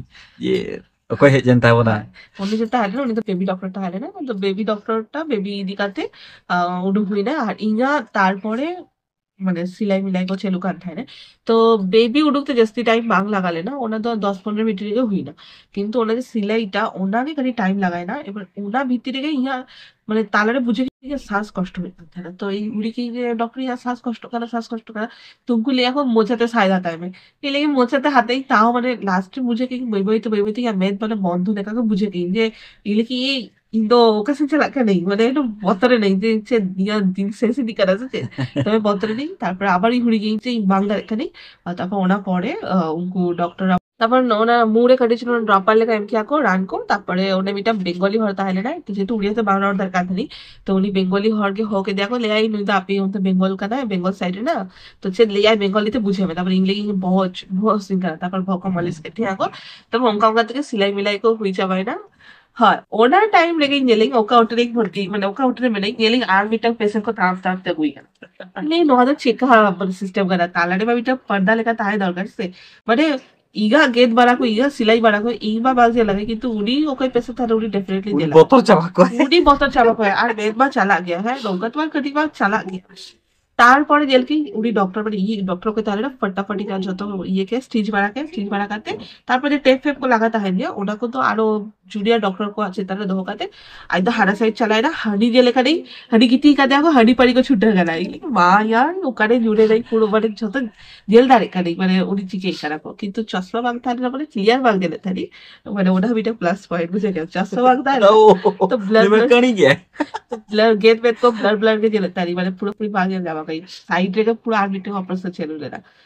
ᱡᱮ ᱚᱠᱚᱭ ᱦᱮᱡ ᱮᱱ ᱛᱟᱵᱚᱱᱟ᱾ ᱦᱳᱭ᱾ ᱩᱱᱤ ᱡᱮ ᱛᱟᱦᱮᱸ ᱞᱮᱱᱟ, ᱩᱱᱤ ᱫᱚ ᱵᱮᱵᱤ ᱰᱚᱠᱴᱚᱨ ᱛᱟᱦᱮᱸ ᱞᱮᱱᱟ᱾ ᱟᱫᱚ ᱵᱮᱵᱤ ᱰᱚᱠᱴᱚᱨ ᱴᱟ ᱵᱮᱵᱤ ᱤᱫᱤ ᱠᱟᱛᱮ, ᱟᱸ, ᱩᱰᱩᱠ ᱦᱩᱭᱱᱟ᱾ ᱟᱨ ᱤᱧᱟᱹᱜ ᱛᱟᱨᱯᱚᱨᱮ ᱢᱟᱱᱮ ᱥᱤᱞᱟᱭ ᱢᱤᱞᱟᱭ ᱠᱚ ᱪᱟᱹᱞᱩ ᱠᱟᱱ ᱛᱟᱦᱮᱸᱱᱟ᱾ ᱛᱚ ᱵᱮᱵᱤ ᱩᱰᱩᱠ ᱛᱮ ᱡᱟᱹᱥᱛᱤ ᱴᱟᱭᱤᱢ ᱵᱟᱝ ᱞᱟᱜᱟ ᱞᱮᱱᱟ, ᱚᱱᱟ ᱫᱚ ᱫᱚᱥ ᱯᱚᱱᱨᱚ ᱢᱤᱱᱤᱴ ᱨᱮᱜᱮ ᱦᱩᱭᱱᱟ᱾ ᱠᱤᱱᱛᱩ ᱚᱱᱟ ᱡᱮ ᱥᱤᱞᱟᱭᱴᱟ, ᱚᱱᱟ ᱜᱮ ᱠᱟᱹᱴᱤᱡ ᱴᱟᱭᱤᱢ ᱞᱟᱜᱟᱭᱱᱟ᱾ ᱮᱵᱟᱨ ᱚᱱᱟ ᱵᱷᱤᱛᱤᱨ ᱨᱮᱜᱮ ᱤᱧᱟᱹᱜ ᱢᱟᱱᱮ ᱛᱟᱞᱟᱨᱮ ᱵᱩᱡᱷᱟᱹᱣ ᱠᱮᱫᱟᱹᱧ ᱡᱮ ᱥᱟᱥ ᱠᱚᱥᱴᱚ ᱦᱩᱭᱩᱜ ᱠᱟᱱ ᱛᱟᱦᱮᱸᱱᱟ᱾ ᱛᱚ ᱤᱧ ᱩᱱᱤ ᱠᱤ ᱡᱮ ᱰᱚᱠᱴᱚᱨ ᱤᱧᱟᱹᱜ ᱥᱟᱥ ᱠᱚᱥᱴᱚᱜ ᱠᱟᱱᱟ, ᱥᱟᱥ ᱠᱚᱥᱴᱚᱜ ᱠᱟᱱᱟ᱾ ᱛᱚ ᱩᱱᱠᱩ ᱞᱟᱹᱭᱟ ᱠᱚ ᱢᱚᱪᱟᱛᱮ ᱥᱟᱭ ᱫᱟᱛᱟᱭ ᱢᱮ᱾ ᱤᱧ ᱞᱟᱹᱭ ᱢᱚᱪᱟᱛᱮ ᱦᱟᱛᱟᱭ, ᱛᱟᱣ ᱢᱟᱱᱮ ᱞᱟᱥᱴ ᱨᱮ ᱵᱩᱡᱷᱟᱹᱣ ᱠᱮᱫᱟᱹᱧ ᱵᱟᱹᱭ ᱵᱟᱹᱭ ᱛᱮ, ᱵᱟᱹᱭ ᱵᱟᱹᱭ ᱛᱮ ᱤᱧᱟᱹᱜ ᱢᱮᱫ ᱢᱟᱱᱮ ᱵᱚᱱᱫᱷ ᱞᱮᱠᱟ ᱜᱮ ᱵᱩᱡᱷᱟᱹᱣ ᱠᱮᱫᱟᱹᱧ ᱡᱮ ᱤᱧ ᱞᱟᱹᱭ ᱠᱤ ᱤᱧ ᱫᱚ ᱚᱠᱟ ᱥᱮᱫ ᱪᱟᱞᱟᱜ ᱠᱟᱹᱱᱟᱹᱧ, ᱢᱟᱱᱮ ᱮᱠᱫᱚᱢ ᱵᱚᱛᱚᱨ ᱮᱱᱟᱹᱧ ᱡᱮ ᱪᱮᱫ ᱤᱧᱟᱹᱜ ᱫᱤᱱ ᱥᱮᱥ ᱤᱫᱤᱜ ᱠᱟᱱᱟ ᱥᱮ ᱪᱮᱫ᱾ ᱛᱚᱵᱮ ᱵᱚᱛᱚᱨ ᱮᱱᱟᱹᱧ, ᱛᱟᱨᱯᱚᱨᱮ ᱟᱵᱟᱨ ᱤᱧ ᱦᱩᱲᱤ ᱜᱤᱭᱟᱹᱧ ᱡᱮ ᱤᱧ ᱵᱟᱝ ᱫᱟᱲᱮᱭᱟᱜ ᱠᱟᱹᱱᱟᱹᱧ᱾ ᱟᱨ ᱛᱟᱨᱯᱚᱨ ᱚᱱᱟ ᱯᱚᱨᱮ, ᱟᱸ, ᱩᱱᱠᱩ ᱰᱚᱠᱴᱚᱨ ᱛᱟᱨᱯᱚᱨ ᱚᱱᱟ ᱢᱩ ᱨᱮ ᱠᱟᱹᱴᱤᱡ ᱪᱩᱞᱩᱝ ᱰᱨᱚᱯᱟᱨ ᱞᱮᱠᱟ ᱮᱢ ᱠᱮᱭᱟ ᱠᱚ ᱨᱟᱱ ᱠᱚ᱾ ᱛᱟᱨᱯᱚᱨᱮ ᱚᱸᱰᱮ ᱢᱤᱫᱴᱟᱝ ᱵᱮᱝᱜᱚᱞᱤ ᱦᱚᱲ ᱛᱟᱦᱮᱸ ᱞᱮᱱᱟᱭ, ᱛᱚ ᱡᱮᱦᱮᱛᱩ ᱩᱲᱤᱭᱟ ᱛᱮ ᱵᱟᱝ ᱨᱚᱲ ᱫᱟᱲᱮᱭᱟᱜ ᱠᱟᱱ ᱛᱟᱦᱮᱸᱱᱟᱹᱧ, ᱛᱚ ᱩᱱᱤ ᱵᱮᱝᱜᱚᱞᱤ ᱦᱚᱲ ᱜᱮ ᱦᱚᱦᱚ ᱠᱮᱫᱮᱭᱟ ᱠᱚ, ᱞᱟᱹᱭᱟᱭ ᱱᱩᱭ ᱫᱚ ᱟᱯᱮ ᱚᱱᱛᱮ ᱵᱮᱝᱜᱚᱞ ᱠᱟᱱᱟᱭ, ᱵᱮᱝᱜᱚᱞ ᱥᱟᱭᱤᱰ ᱨᱮᱱᱟᱜ, ᱛᱚ ᱪᱮᱫ ᱞᱟᱹᱭᱟᱭ ᱵᱮᱝᱜᱚᱞᱤ ᱛᱮ ᱵᱩᱡᱷᱟᱹᱣ ᱢᱮ᱾ ᱛᱟᱨᱯᱚᱨᱮ ᱤᱧ ᱞᱟᱹᱭ ᱤᱧ ᱵᱚᱦᱚᱜ ᱵᱚᱦᱚᱜ ᱦᱟᱹᱥᱩᱧ ᱠᱟᱱᱟ, ᱛᱟᱨᱯᱚᱨ ᱵᱚᱦᱚᱜ ᱠᱚ ᱢᱟᱹᱞᱤᱥ ᱠᱮᱫ ᱛᱤᱧᱟ ᱠᱚ᱾ ᱛᱟᱨᱯᱚᱨ ᱚᱱᱠᱟ ᱚᱱᱠᱟ ᱛᱮᱜᱮ ᱥᱤᱞᱟᱭ ᱢᱤᱞᱟᱭ ᱠᱚ ᱦᱩᱭ ᱪᱟᱵᱟᱭᱮᱱᱟ᱾ ᱦᱳᱭ, ᱚᱱᱟ ᱴᱟᱭᱤᱢ ᱨᱮᱜᱮ ᱧᱮᱞᱤᱧ ᱚᱠᱟ ᱦᱳᱴᱮᱞ ᱨᱤᱧ ᱵᱷᱚᱨᱛᱤ, ᱢᱟᱱᱮ ᱚᱠᱟ ᱦᱳᱴᱮᱞ ᱨᱮ ᱢᱮᱱᱟᱹᱧ, ᱧᱮᱞᱤᱧ ᱟᱨ ᱢᱤᱫᱴᱟᱝ ᱯᱮᱥᱮᱱᱴ ᱠᱚ ᱛᱟᱲᱟᱢ ᱛᱟᱲᱟᱢ ᱛᱮ ᱟᱹᱜᱩᱭ ᱠᱟᱱᱟ᱾ ᱞᱟᱹᱭ, ᱱᱚᱣᱟ ᱫᱚ ᱪᱮᱫ ᱞᱮᱠᱟ ᱥᱤᱥᱴᱮᱢ ᱠᱟᱱᱟ? ᱛᱟᱞᱟᱨᱮ ᱢᱟ ᱢᱤᱫᱴᱟᱝ ᱯᱚᱨᱫᱟ ᱞᱮᱠᱟ ᱛᱟᱦᱮᱸ ᱫᱚᱨᱠᱟᱨ ᱥᱮ᱾ ᱢᱟᱱᱮ ᱤᱧᱟᱹᱜ ᱜᱮᱫ ᱵᱟᱲᱟ ᱠᱚ, ᱤᱧᱟᱹᱜ ᱥᱤᱞᱟᱭ ᱵᱟᱲᱟ ᱠᱚ, ᱤᱧ ᱢᱟ ᱵᱟᱝ ᱧᱮᱞ ᱞᱟᱜᱟ, ᱠᱤᱱᱛᱩ ᱩᱱᱤ ᱚᱠᱚᱭ ᱯᱮᱥᱮᱱᱴ ᱛᱟᱦᱮᱱᱟ, ᱩᱱᱤ ᱰᱮᱯᱷᱤᱱᱮᱴᱞᱤ ᱩᱱᱤ ᱧᱮᱞᱟ᱾ ᱵᱚᱛᱚᱨ ᱪᱟᱵᱟ ᱠᱚᱣᱟᱭ᱾ ᱩᱱᱤ ᱵᱚᱛᱚᱨ ᱪᱟᱵᱟ ᱠᱚᱣᱟᱭ, ᱟᱨ ᱢᱮᱫ ᱢᱟ ᱪᱟᱞᱟᱜ ᱜᱮᱭᱟ, ᱦᱮᱸ, ᱱᱚᱝᱠᱟ ᱛᱚ ᱟᱨ ᱠᱟᱹᱴᱤᱡ ᱵᱟᱝ ᱪᱟᱞᱟᱜ ᱜᱮᱭᱟ᱾ ᱛᱟᱨᱯᱚᱨᱮ ᱧᱮᱞ ᱠᱤᱧ ᱩᱱᱤ ᱰᱚᱠᱴᱚᱨ, ᱢᱟᱱᱮ ᱤᱭᱟᱹ ᱰᱚᱠᱴᱚᱨ ᱠᱚ ᱛᱟᱦᱮᱸ ᱞᱮᱱᱟ, ᱯᱷᱟᱴᱟᱯᱷᱟᱴᱤ ᱠᱟᱱ ᱡᱚᱛᱚ ᱤᱭᱟᱹ ᱠᱮ ᱥᱴᱤᱪ ᱵᱟᱲᱟ ᱠᱮ, ᱥᱴᱤᱪ ᱵᱟᱲᱟ ᱠᱟᱛᱮ ᱛᱟᱨᱯᱚᱨᱮ ᱴᱮᱯ ᱯᱷᱮᱯ ᱠᱚ ᱞᱟᱜᱟ ᱛᱟᱦᱮᱱ ᱜᱮᱭᱟ, ᱚᱱᱟ ᱠᱚᱫᱚ ᱟᱨᱚ ᱡᱩᱱᱤᱭᱟᱨ ᱰᱚᱠᱴᱚᱨ ᱠᱚᱣᱟᱜ ᱪᱮᱛᱟᱱ ᱨᱮ ᱫᱚᱦᱚ ᱠᱟᱛᱮ ᱟᱡ ᱫᱚ ᱦᱟᱱᱟ ᱥᱟᱭᱤᱰ ᱪᱟᱞᱟᱣ ᱮᱱᱟ, ᱦᱟᱹᱱᱤ ᱧᱮᱞᱮ ᱠᱟᱱᱟᱭ, ᱦᱟᱹᱱᱤ ᱜᱤᱛᱤᱡ ᱠᱟᱫᱮᱭᱟ ᱠᱚ, ᱦᱟᱹᱱᱤ ᱯᱟᱹᱲᱤ ᱠᱚ ᱪᱷᱩᱴᱟᱹᱣ ᱠᱟᱱᱟ᱾ ᱤᱧ ᱞᱟᱹᱭ, ᱢᱟ ᱭᱟᱨ, ᱚᱠᱟᱨᱮ ᱧᱩᱨ ᱮᱱᱟᱭ, ᱯᱩᱨᱟᱹ ᱢᱟᱱᱮ ᱡᱷᱚᱛᱚ ᱧᱮᱞ ᱫᱟᱲᱮᱭᱟᱜ ᱠᱟᱹᱱᱟᱹᱧ, ᱢᱟᱱᱮ ᱩᱱᱤ ᱪᱤᱠᱟᱹᱭ ᱠᱟᱱᱟ ᱠᱚ, ᱠᱤᱱᱛᱩ ᱪᱚᱥᱢᱟ ᱵᱟᱝ ᱛᱟᱦᱮᱸ ᱞᱮᱱᱟ ᱢᱟᱱᱮ ᱠᱞᱤᱭᱟᱨ ᱵᱟᱝ ᱧᱮᱞᱮᱫ ᱛᱟᱦᱮᱱᱤᱧ, ᱢᱟᱱᱮ ᱚᱱᱟ ᱦᱚᱸ ᱢᱤᱫᱴᱟᱝ ᱯᱞᱟᱥ ᱯᱚᱭᱮᱱᱴ ᱵᱩᱡᱷᱟᱹᱣ ᱠᱮᱫᱟ, ᱪᱚᱥᱢᱟ ᱵᱟᱝ ᱛᱟᱦᱮᱸ ᱞᱮᱱᱟ᱾ ᱛᱚ ᱵᱞᱟᱨ ᱱᱤᱢᱟᱹ ᱵᱞᱟᱨ ᱠᱟᱹᱲᱤ ᱜᱮ᱾ ᱵᱞᱟᱨ, ᱜᱮᱫ ᱢᱮᱫ ᱠᱚ ᱵᱞᱟᱨ ᱵᱞᱟᱨ ᱜᱮ ᱧᱮᱞᱮᱫ ᱛᱟᱦᱮᱱᱤᱧ, ᱢᱟᱱᱮ ᱯᱩᱨᱟᱹᱯᱩᱨᱤ ᱵᱟᱝ ᱧᱮᱞ ᱧᱟᱢᱚᱜ ᱥᱟᱭᱤᱰ ᱨᱮᱜᱮ ᱯᱩᱨᱟᱹ ᱟᱨ ᱢᱤᱫᱴᱮᱱ ᱚᱯᱟᱨᱮᱥᱚᱱ ᱪᱟᱹᱞᱩ ᱞᱮᱱᱟ᱾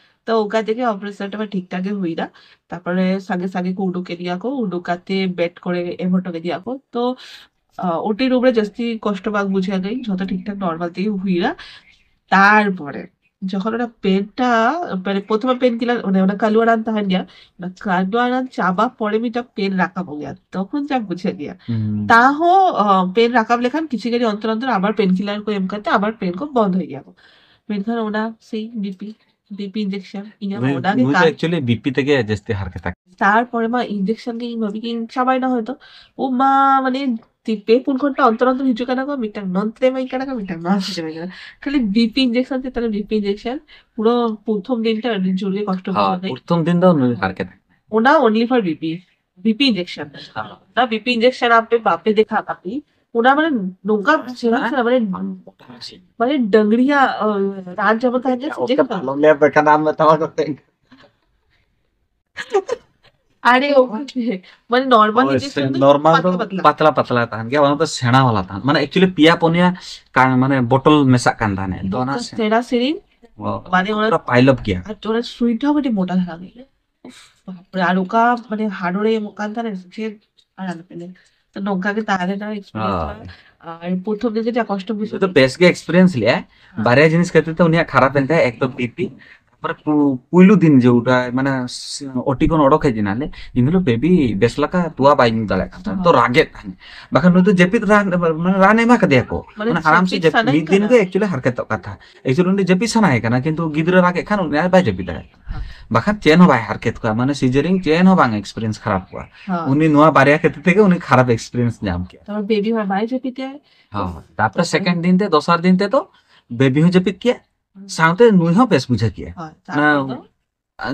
ᱛᱚ ᱚᱱᱠᱟ ᱛᱮᱜᱮ ᱚᱯᱟᱨᱮᱥᱚᱱ ᱴᱟ ᱴᱷᱤᱠ ᱴᱷᱟᱠ ᱜᱮ ᱦᱩᱭᱱᱟ᱾ ᱛᱟᱨᱯᱚᱨᱮ ᱥᱟᱸᱜᱮ ᱥᱟᱸᱜᱮ ᱠᱚ ᱩᱰᱩᱠ ᱠᱮᱫᱮᱭᱟ ᱠᱚ, ᱩᱰᱩᱠ ᱠᱟᱛᱮ ᱵᱮᱰ ᱠᱚᱨᱮ ᱮᱢ ᱦᱚᱴᱚ ᱠᱮᱫᱮᱭᱟ ᱠᱚ᱾ ᱛᱚ ᱳᱴᱤ ᱨᱩᱢ ᱨᱮ ᱡᱟᱹᱥᱛᱤ ᱠᱚᱥᱴᱚ ᱵᱟᱝ ᱵᱩᱡᱷᱟᱹᱣ ᱜᱮ, ᱡᱷᱚᱛᱚ ᱴᱷᱤᱠ ᱴᱷᱟᱠ ᱱᱚᱨᱢᱟᱞ ᱛᱮᱜᱮ ᱦᱩᱭᱱᱟ᱾ ᱛᱟᱨᱯᱚᱨᱮ ᱡᱚᱠᱷᱚᱱ ᱚᱱᱟ ᱯᱮᱱ ᱴᱟ, ᱢᱟᱱᱮ ᱯᱨᱚᱛᱷᱚᱢ ᱯᱮᱱ ᱠᱤᱞᱟᱨ, ᱚᱱᱮ ᱚᱱᱟ ᱠᱟᱞᱩᱣᱟ ᱨᱟᱱ ᱛᱟᱦᱮᱱ ᱜᱮᱭᱟ, ᱚᱱᱟ ᱠᱟᱞᱩᱣᱟ ᱨᱟᱱ ᱪᱟᱵᱟ ᱯᱚᱨᱮ ᱢᱤᱫᱴᱟᱝ ᱯᱮᱱ ᱨᱟᱠᱟᱵᱚᱜ ᱜᱮᱭᱟ, ᱛᱚᱠᱷᱚᱱ ᱡᱟ ᱵᱩᱡᱷᱟᱹᱜ ᱜᱮᱭᱟ᱾ ᱦᱩᱸ᱾ ᱛᱟᱦᱚᱸ ᱯᱮᱱ ᱨᱟᱠᱟᱵ ᱞᱮᱠᱷᱟᱱ ᱠᱤᱪᱷᱩ ᱜᱷᱟᱹᱲᱤ ᱚᱱᱛᱚᱨ ᱚᱱᱛᱚᱨ ᱟᱵᱟᱨ ᱯᱮᱱ ᱠᱤᱞᱟᱨ ᱠᱚ ᱮᱢ ᱠᱟᱛᱮ ᱟᱵᱟᱨ ᱯᱮᱱ ᱠᱚ ᱵᱚᱱᱫ ᱦᱩᱭᱩᱜ ᱜᱮᱭᱟ ᱠᱚ᱾ ᱢᱮᱱᱠᱷᱟᱱ ᱚᱱᱟ ᱥᱮᱭ ᱵᱤᱯᱤ, ᱵᱤᱯᱤ ᱤᱧᱡᱮᱠᱥᱚᱱ ᱤᱧᱟᱹᱜ ᱱᱩᱭ ᱚᱱᱟ ᱜᱮ ᱱᱩᱭ ᱫᱚ ᱠᱟᱱ᱾ Actually ᱵᱤᱯᱤ ᱛᱮᱜᱮ ᱡᱟᱹᱥᱛᱤ ᱦᱟᱨᱠᱮᱛ ᱟᱠᱟᱱᱟ᱾ ᱛᱟᱨᱯᱚᱨᱮ ᱢᱟ ᱤᱧᱡᱮᱠᱥᱚᱱ ᱜᱮ ᱤᱧ ᱵᱷᱟᱵᱤ ᱠᱤᱧ ᱪᱟᱵᱟᱭᱮᱱᱟ ᱦᱚᱭᱛᱚ᱾ ᱳ ᱢᱟ, ᱢᱟᱱᱮ ᱛᱤ ᱯᱮ ᱯᱩᱱ ᱜᱷᱚᱱᱴᱟ ᱚᱱᱛᱚᱨ ᱚᱱᱛᱚᱨ ᱦᱤᱡᱩᱜ ᱠᱟᱱᱟ ᱠᱚ, ᱢᱤᱫᱴᱟᱝ ᱱᱚᱱᱛᱮ ᱮᱢᱟᱹᱧ ᱠᱟᱱᱟ ᱠᱚ, ᱢᱤᱫᱴᱟᱝ ᱱᱚᱣᱟ ᱥᱮᱫ ᱮᱢᱟᱹᱧ ᱠᱟᱱᱟ᱾ ᱠᱷᱟᱹᱞᱤ ᱵᱤᱯᱤ ᱤᱧᱡᱮᱠᱥᱚᱱ ᱪᱮᱛᱟᱱ ᱨᱮ ᱵᱤᱯᱤ ᱤᱧᱡᱮᱠᱥᱚᱱ, ᱯᱩᱨᱟᱹ ᱯᱨᱚᱛᱷᱚᱢ ᱫᱤᱱ ᱴᱟ ᱟᱹᱰᱤ ᱡᱳᱨ ᱜᱮ ᱠᱚᱥᱴᱚ ᱦᱳᱭ, ᱵᱩᱡᱷᱟᱹᱣ ᱞᱮᱫ᱾ ᱯᱨᱚᱛᱷᱚᱢ ᱫᱤᱱ ᱫᱚ ᱱᱩᱭ ᱦᱟᱨᱠᱮᱛ᱾ ᱚᱱᱟ only for BP, BP injection. ᱚᱱᱟ BP injection ᱟᱯᱮ ᱵᱟᱯᱮ ᱫᱮᱠᱷᱟ ᱠᱟᱯᱮ, ᱚᱱᱟ ᱢᱟᱱᱮ ᱱᱚᱝᱠᱟ ᱥᱮᱬᱟ ᱥᱮᱬᱟ ᱢᱟᱱᱮ, ᱢᱟᱱᱮ ᱰᱟᱝᱨᱤᱭᱟᱜ ᱨᱟᱱ ᱡᱮᱢᱚᱱ ᱛᱟᱦᱮᱸ ᱡᱮ ᱥᱮ ᱡᱮ ᱟᱞᱚᱢ ᱞᱟᱹᱭᱟ ᱵᱮᱠᱷᱟᱱ ᱟᱢ ᱢᱮᱛᱟᱢᱟ ᱠᱚ ᱛᱮ᱾ ᱟᱨᱮ ᱳᱠᱮ, ᱢᱟᱱᱮ ᱱᱚᱨᱢᱟᱞ ᱦᱳᱭ, ᱤᱧᱡᱮᱠᱥᱚᱱ ᱫᱚ ᱱᱚᱨᱢᱟᱞ ᱫᱚ ᱯᱟᱛᱞᱟ ᱯᱟᱛᱞᱟ᱾ ᱯᱟᱛᱞᱟ ᱯᱟᱛᱞᱟ ᱛᱟᱦᱮᱱ ᱜᱮᱭᱟ, ᱚᱱᱟ ᱫᱚ ᱥᱮᱬᱟ ᱣᱟᱞᱟ ᱛᱟᱦᱮᱱ, ᱢᱟᱱᱮ actually ᱯᱮᱭᱟ ᱯᱩᱱᱭᱟ ᱠᱟ-, ᱢᱟᱱᱮ ᱵᱚᱴᱚᱞ ᱢᱮᱥᱟᱜ ᱠᱟᱱ ᱛᱟᱦᱮᱸᱱ᱾ ᱛᱚ ᱚᱱᱟ ᱱᱚᱝᱠᱟ ᱥᱮ-, ᱥᱮᱬᱟ ᱥᱮᱨᱮᱧ, ᱚ, ᱢᱟᱱᱮ ᱚᱱᱟ ᱯᱩᱨᱟᱹ ᱯᱟᱭᱞᱚᱯ ᱜᱮᱭᱟ᱾ ᱟᱨ ᱚᱱᱟ ᱥᱩᱭᱤᱴ ᱦᱚᱸ ᱠᱟᱹᱴᱤᱡ ᱢᱚᱴᱟ ᱫᱷᱟᱨᱟ ᱜᱮᱭᱟ᱾ ᱩᱯᱷ, ᱵᱟᱯᱨᱮ, ᱟᱨ ᱚᱠᱟ ᱢᱟᱱᱮ ᱦᱟᱨᱰᱣᱮᱭᱟᱨ ᱮᱢᱚᱜ ᱠᱟᱱ ᱛᱟᱦᱮᱸᱱᱟ ᱥᱮ ᱪᱮᱫ, ᱟᱨ ᱟᱞᱚᱯᱮ ᱞᱟᱹᱭᱟ᱾ ᱛᱚ ᱱᱚᱝᱠᱟ ᱜᱮ ᱛᱟᱦᱮᱸ ᱞᱮᱱᱟ ᱮᱠᱥᱯᱤᱨᱤᱭᱮᱱᱥ᱾ ᱦᱳᱭ᱾ ᱟᱨ ᱯᱨᱚᱛᱷᱚᱢ ᱫᱤᱱ ᱡᱮ ᱡᱟ ᱠᱚᱥᱴᱚ ᱤᱧ ᱵᱩᱡᱷᱟᱹᱣ ᱫᱚ ᱞᱮᱫᱟ᱾ ᱵᱮᱥ ᱜᱮ ᱮᱠᱥᱯᱤᱨᱤᱭᱮᱱᱥ ᱞᱮᱜᱼᱟ᱾ ᱦᱮᱸ᱾ ᱵᱟᱨᱭᱟ ᱡᱤᱱᱤᱥ ᱠᱷᱟᱹᱛᱤᱨ ᱛᱮ ᱩᱱᱤᱭᱟᱜ ᱠᱷᱟᱨᱟᱯ ᱮᱱ ᱛᱟᱭᱟ, ᱮᱠ ᱫᱚ ᱵᱤᱯᱤ, ᱛᱟᱨᱯᱚᱨᱮ ᱯᱩ-, ᱯᱩᱭᱞᱩ ᱫᱤᱱ ᱡᱮ ᱚᱱᱟ ᱢᱟᱱᱮ ᱥ-, ᱳᱴᱤ ᱠᱷᱚᱱ ᱚᱰᱚᱠ ᱦᱮᱡ ᱮᱱᱟᱞᱮ, ᱤᱧ ᱫᱚ ᱵᱮᱵᱤ ᱵᱮᱥ ᱞᱮᱠᱟ ᱛᱚᱣᱟ ᱵᱟᱭ ᱧᱩ ᱫᱟᱲᱮᱭᱟᱜ ᱠᱟᱱ ᱛᱟᱦᱮᱸᱱᱟ, ᱛᱚ ᱦᱳᱭ᱾ ᱨᱟᱜᱮᱫ ᱛᱟᱦᱮᱸᱱ᱾ ᱵᱟᱠᱷᱟᱱ ᱱᱩᱭ ᱫᱚ ᱡᱟᱹᱯᱤᱫ ᱨᱟᱱ, ᱢᱟᱱᱮ ᱨᱟᱱ ᱮ ᱮᱢᱟ ᱠᱟᱫᱮᱭᱟ ᱠᱚ, ᱢᱟᱱᱮ ᱢᱟᱱᱮ ᱟᱨᱟᱢ ᱥᱮ ᱡᱟᱹᱯᱤᱫ ᱡᱟᱹᱯ-, ᱥᱟᱱᱟᱭᱮ ᱢᱤᱫ ᱫᱤᱱ ᱠᱟᱱᱟ᱾ ᱜᱮ actually ᱦᱟᱨᱠᱮᱛᱚᱜ ᱠᱟᱱ ᱛᱟᱦᱮᱸᱱ᱾ Actually ᱩᱱᱤ ᱡᱟᱹᱯᱤᱫ ᱥᱟᱱᱟᱭᱮ ᱠᱟᱱᱟ, ᱠᱤᱱᱛᱩ ᱜᱤᱫᱽᱨᱟᱹ ᱨᱟᱜᱮᱫ ᱠᱷᱟᱱ ᱩᱱᱤ ᱟᱨ ᱵᱟᱭ ᱡᱟᱹᱯᱤᱫ ᱫᱟᱲᱮᱭᱟᱜ ᱠᱟᱱᱟ᱾ ᱦᱳᱭ᱾ ᱵᱟᱠᱷᱟᱱ ᱪᱮᱫ ᱦᱚᱸ ᱵᱟᱭ ᱦᱟᱨᱠᱮᱛ ᱠᱚᱜᱼᱟ, ᱢᱟᱱᱮ ᱥᱤᱡᱟᱨᱤᱝ ᱪᱮᱫ ᱦᱚᱸ ᱵᱟᱝ ᱮᱠᱥᱯᱤᱨᱤᱭᱮᱱᱥ ᱠᱷᱟᱨᱟᱯ ᱠᱚᱜᱼᱟ᱾ ᱦᱳᱭ᱾ ᱩᱱᱤ ᱱᱚᱣᱟ ᱵᱟᱨᱭᱟ ᱠᱷᱟᱹᱛᱤᱨ ᱛᱮᱜᱮ ᱩᱱᱤ ᱠᱷᱟᱨᱟᱯ ᱮᱠᱥᱯᱤᱨᱤᱭᱮᱱᱥ ᱧᱟᱢ ᱠᱮᱜᱼᱟ᱾ ᱛᱟᱨᱯᱚᱨ ᱵᱮᱵᱤ ᱢᱟ ᱵᱟᱭ ᱡᱟᱹᱯᱤᱫ ᱮᱫ᱾ ᱦᱳᱭ᱾ ᱛᱟᱨᱯᱚᱨᱮ ᱛᱟᱨᱯᱚᱨᱮ ᱥᱮᱠᱮᱱᱰ ᱫᱤᱱ ᱛᱮ, ᱫᱚᱥᱟᱨ ᱫᱤᱱ ᱛᱮᱫᱚ ᱵᱮᱵᱤ ᱦᱚᱸ ᱡᱟᱹᱯᱤᱫ ᱠᱮᱜᱼᱟ, ᱦᱩᱸ᱾ ᱥᱟᱶᱛᱮ ᱱᱩᱭ ᱦᱚᱸ ᱵᱮᱥ ᱵᱩᱡᱷᱟᱹᱣ ᱠᱮᱜᱼᱟ᱾ ᱦᱳᱭ, ᱚᱱᱟ ᱛᱟᱨᱯᱚᱨ ᱫᱚ?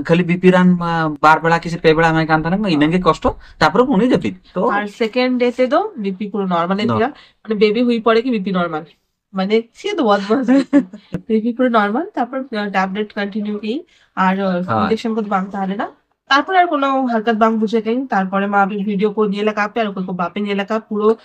ᱠᱷᱟᱹᱞᱤ ᱵᱤᱯᱤ ᱨᱟᱱ, ᱟ, ᱵᱟᱨ ᱵᱮᱲᱟ ᱠᱤ ᱥᱮ ᱯᱮ ᱵᱮᱲᱟ ᱮᱢᱟᱭ ᱠᱟᱱ ᱛᱟᱦᱮᱱᱟ, ᱤᱱᱟᱹᱜᱮ ᱠᱚᱥᱴᱚ, ᱛᱟᱨᱯᱚᱨᱮ ᱩᱱᱤ ᱡᱟᱹᱯᱤᱫ᱾ ᱛᱚ ᱟᱨ ᱥᱮᱠᱮᱱᱰ ᱰᱮ ᱛᱮᱫᱚ ᱵᱤᱯᱤ ᱯᱩᱨᱟᱹ ᱱᱚᱨᱢᱟᱞ ᱮᱱ ᱱᱚ- ᱛᱟᱭᱟ, ᱢᱟᱱᱮ ᱵᱮᱵᱤ ᱦᱩᱭ ᱯᱚᱨᱮ ᱜᱮ ᱵᱤᱯᱤ ᱱᱚᱨᱢᱟᱞ, ᱢᱟᱱᱮ ᱪᱮᱫ ᱵᱚᱫᱢᱟᱥ ᱵᱤᱯᱤ ᱯᱩᱨᱟᱹ ᱱᱚᱨᱢᱟᱞ, ᱛᱟᱨᱯᱚᱨ ᱴᱮᱵᱞᱮᱴ ᱠᱚᱱᱴᱤᱱᱤᱭᱩ ᱠᱮᱜ ᱟᱹᱧ, ᱟᱨ ᱦᱳᱭ᱾ ᱤᱧᱡᱮᱠᱥᱚᱱ ᱠᱚᱫᱚ ᱵᱟᱝ ᱛᱟᱦᱮᱸ ᱞᱮᱱᱟ᱾ ᱛᱟᱨᱯᱚᱨ ᱟᱨ ᱠᱳᱱᱳ ᱦᱟᱨᱠᱟᱛ ᱵᱟᱝ ᱵᱩᱡᱷᱟᱹᱣ ᱠᱮᱜ ᱟᱹᱧ᱾ ᱛᱟᱨᱯᱚᱨᱮ ᱢᱟ ᱟᱯᱮ ᱵᱷᱤᱰᱤᱭᱳ ᱠᱚ ᱧᱮᱞ ᱟᱠᱟᱫ ᱯᱮ, ᱟᱨ ᱚᱠᱚᱭ ᱠᱚ ᱵᱟᱯᱮ ᱧᱮᱞ ᱟᱠᱟᱫ, ᱯᱩᱨᱟᱹ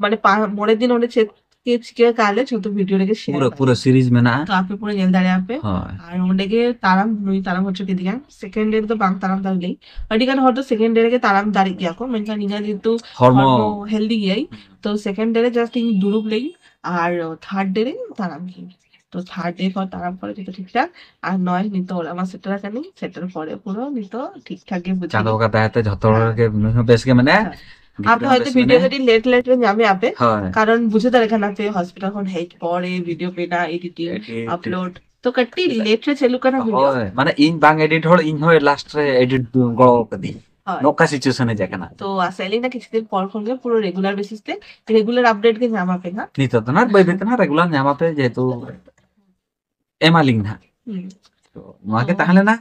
ᱢᱟᱱᱮ ᱯᱟ-, ᱢᱚᱬᱮ ᱫᱤᱱ ᱚᱸᱰᱮ ᱪᱮᱫ ᱪᱮᱫ ᱪᱤᱠᱟᱹ ᱠᱟᱜ ᱞᱮ ᱡᱷᱚᱛᱚ ᱵᱷᱤᱰᱤᱭᱳ ᱨᱮᱜᱮ ᱥᱮᱭᱟᱨ ᱯᱩᱨᱟᱹ ᱯᱩᱨᱟᱹ ᱥᱤᱨᱤᱡᱽ ᱢᱮᱱᱟᱜᱼᱟ᱾ ᱛᱚ ᱟᱯᱮ ᱯᱩᱨᱟᱹ ᱧᱮᱞ ᱫᱟᱲᱮᱭᱟᱜᱼᱟ ᱯᱮ᱾ ᱦᱳᱭ᱾ ᱟᱨ ᱚᱸᱰᱮ ᱜᱮ ᱛᱟᱲᱟᱢ ᱱᱩᱭ ᱛᱟᱲᱟᱢ ᱦᱚᱪᱚ ᱠᱮᱫᱤᱧᱟ᱾ ᱥᱮᱠᱮᱱᱰ ᱰᱮ ᱨᱮᱫᱚ ᱵᱟᱝ ᱛᱟᱲᱟᱢ ᱫᱟᱲᱮ ᱞᱮ, ᱟᱹᱰᱤ ᱜᱟᱱ ᱦᱚᱲ ᱫᱚ ᱥᱮᱠᱮᱱᱰ ᱰᱮ ᱨᱮᱜᱮ ᱛᱟᱲᱟᱢ ᱫᱟᱲᱮᱜ ᱜᱮᱭᱟ ᱠᱚ, ᱢᱮᱱᱠᱷᱟᱱ ᱤᱧᱟᱹᱜ ᱡᱮᱦᱮᱛᱩ ᱦᱚᱲᱢᱚ ᱦᱚᱲᱢᱚ ᱦᱮᱞᱫᱤ ᱜᱮᱭᱟᱭ, ᱛᱚ ᱥᱮᱠᱮᱱᱰ ᱰᱮ ᱨᱮ ᱡᱟᱥᱴ ᱤᱧ ᱫᱩᱲᱩᱵ ᱞᱮᱜᱤᱧ ᱟᱨ ᱛᱷᱟᱨᱰ ᱰᱮ ᱨᱮ ᱛᱟᱲᱟᱢ ᱠᱮᱫᱤᱧ᱾ ᱛᱚ ᱛᱷᱟᱨᱰ ᱰᱮ ᱠᱷᱚᱱ ᱛᱟᱲᱟᱢ ᱯᱚᱨᱮ ᱡᱚᱛᱚ ᱴᱷᱤᱠ ᱴᱷᱟᱠ, ᱟᱨ ᱱᱚᱜᱼᱚᱭ ᱱᱤᱛᱚᱜ ᱚᱲᱟᱜ ᱢᱟ ᱥᱮᱴᱮᱨ ᱟᱠᱟᱱᱤᱧ, ᱥᱮᱴᱮᱨ ᱯᱚᱨᱮ ᱯᱩᱨᱟᱹ ᱱᱤᱛᱚᱜ ᱴᱷᱤᱠ ᱴᱷᱟᱠ ᱜᱮ ᱵᱩᱡᱷᱟᱹᱜ ᱪᱟᱸᱫᱳ ᱠᱟᱱᱟ᱾ ᱵᱚᱸᱜᱟ ᱫᱟᱭᱟᱛᱮ ᱡᱷᱚᱛᱚ ᱦᱚᱲ ᱦᱮᱸ᱾ ᱜᱮ ᱱᱩᱭ ᱦᱚᱸ ᱵᱮᱥ ᱜᱮ ᱢᱮᱱᱟᱭᱟ᱾ ᱦᱮᱸ᱾ ᱜᱤᱫᱽᱨᱟᱹ ᱟᱯᱮ ᱦᱚᱸ ᱦᱚᱭᱛᱳ ᱵᱮᱥ ᱵᱷᱤᱰᱤᱭᱳ ᱢᱮᱱᱟᱭᱟ᱾ ᱠᱟᱹᱴᱤᱡ ᱞᱮᱴ ᱞᱮᱴ ᱨᱮ ᱧᱟᱢᱮᱫ ᱟᱯᱮ, ᱦᱳᱭ᱾ ᱠᱟᱨᱚᱱ ᱵᱩᱡᱷᱟᱹᱣ ᱫᱟᱲᱮᱭᱟᱜ ᱠᱟᱱᱟ ᱯᱮ ᱦᱚᱥᱯᱤᱴᱟᱞ ᱠᱷᱚᱱ ᱦᱮᱡ ᱯᱚᱨᱮ ᱵᱷᱤᱰᱤᱭᱳ ᱵᱮᱱᱟᱣ, ᱮᱰᱤᱴᱤᱝ, Edit. ᱟᱯᱞᱳᱰ, ᱛᱚ ᱠᱟᱹᱴᱤᱡ ᱞᱮᱴ ᱨᱮ ᱪᱟᱹᱞᱩᱜ ᱠᱟᱱᱟ ᱵᱷᱤᱰᱤᱭᱳ᱾ ᱦᱳᱭ, ᱢᱟᱱᱮ ᱤᱧ ᱵᱟᱝ ᱮᱰᱤᱴ ᱦᱚᱲ ᱤᱧ ᱦᱚᱸ ᱞᱟᱥᱴ ᱨᱮ ᱮᱰᱤᱴ ᱜᱚᱲᱚ ᱠᱟᱹᱫᱤᱧ᱾ ᱦᱳᱭ᱾ ᱱᱚᱝᱠᱟ ᱥᱤᱪᱩᱭᱮᱥᱚᱱ ᱦᱮᱡ ᱟᱠᱟᱱᱟ᱾ ᱛᱚ ᱟᱥᱟᱭᱟᱞᱤᱧ ᱱᱟ ᱠᱤᱪᱷᱩ ᱫᱤᱱ ᱯᱚᱨ ᱠᱷᱚᱱ ᱜᱮ ᱯᱩᱨᱟᱹ ᱨᱮᱜᱩᱞᱟᱨ ᱵᱮᱥᱤᱥ ᱛᱮ ᱨᱮᱜᱩᱞᱟᱨ ᱟᱯᱰᱮᱴ ᱜᱮ ᱧᱟᱢ ᱟᱯᱮ ᱦᱟᱸᱜ᱾ ᱱᱤᱛᱚᱜ ᱫᱚ ᱱᱟᱜ ᱵᱟᱹᱭ ᱵᱟᱹᱭ ᱛᱮ ᱱᱟᱜ ᱨᱮᱜᱩᱞᱟᱨ ᱧᱟᱢ ᱟᱯᱮ, ᱡᱮᱦᱮᱛᱩ ᱮᱢᱟᱞᱤᱧ ᱱᱟᱜ᱾ ᱦᱩᱸ᱾ ᱛᱚ ᱱᱚᱣᱟ ᱜᱮ ᱛᱚ ᱛᱟᱦᱮᱸ ᱞᱮᱱᱟ᱾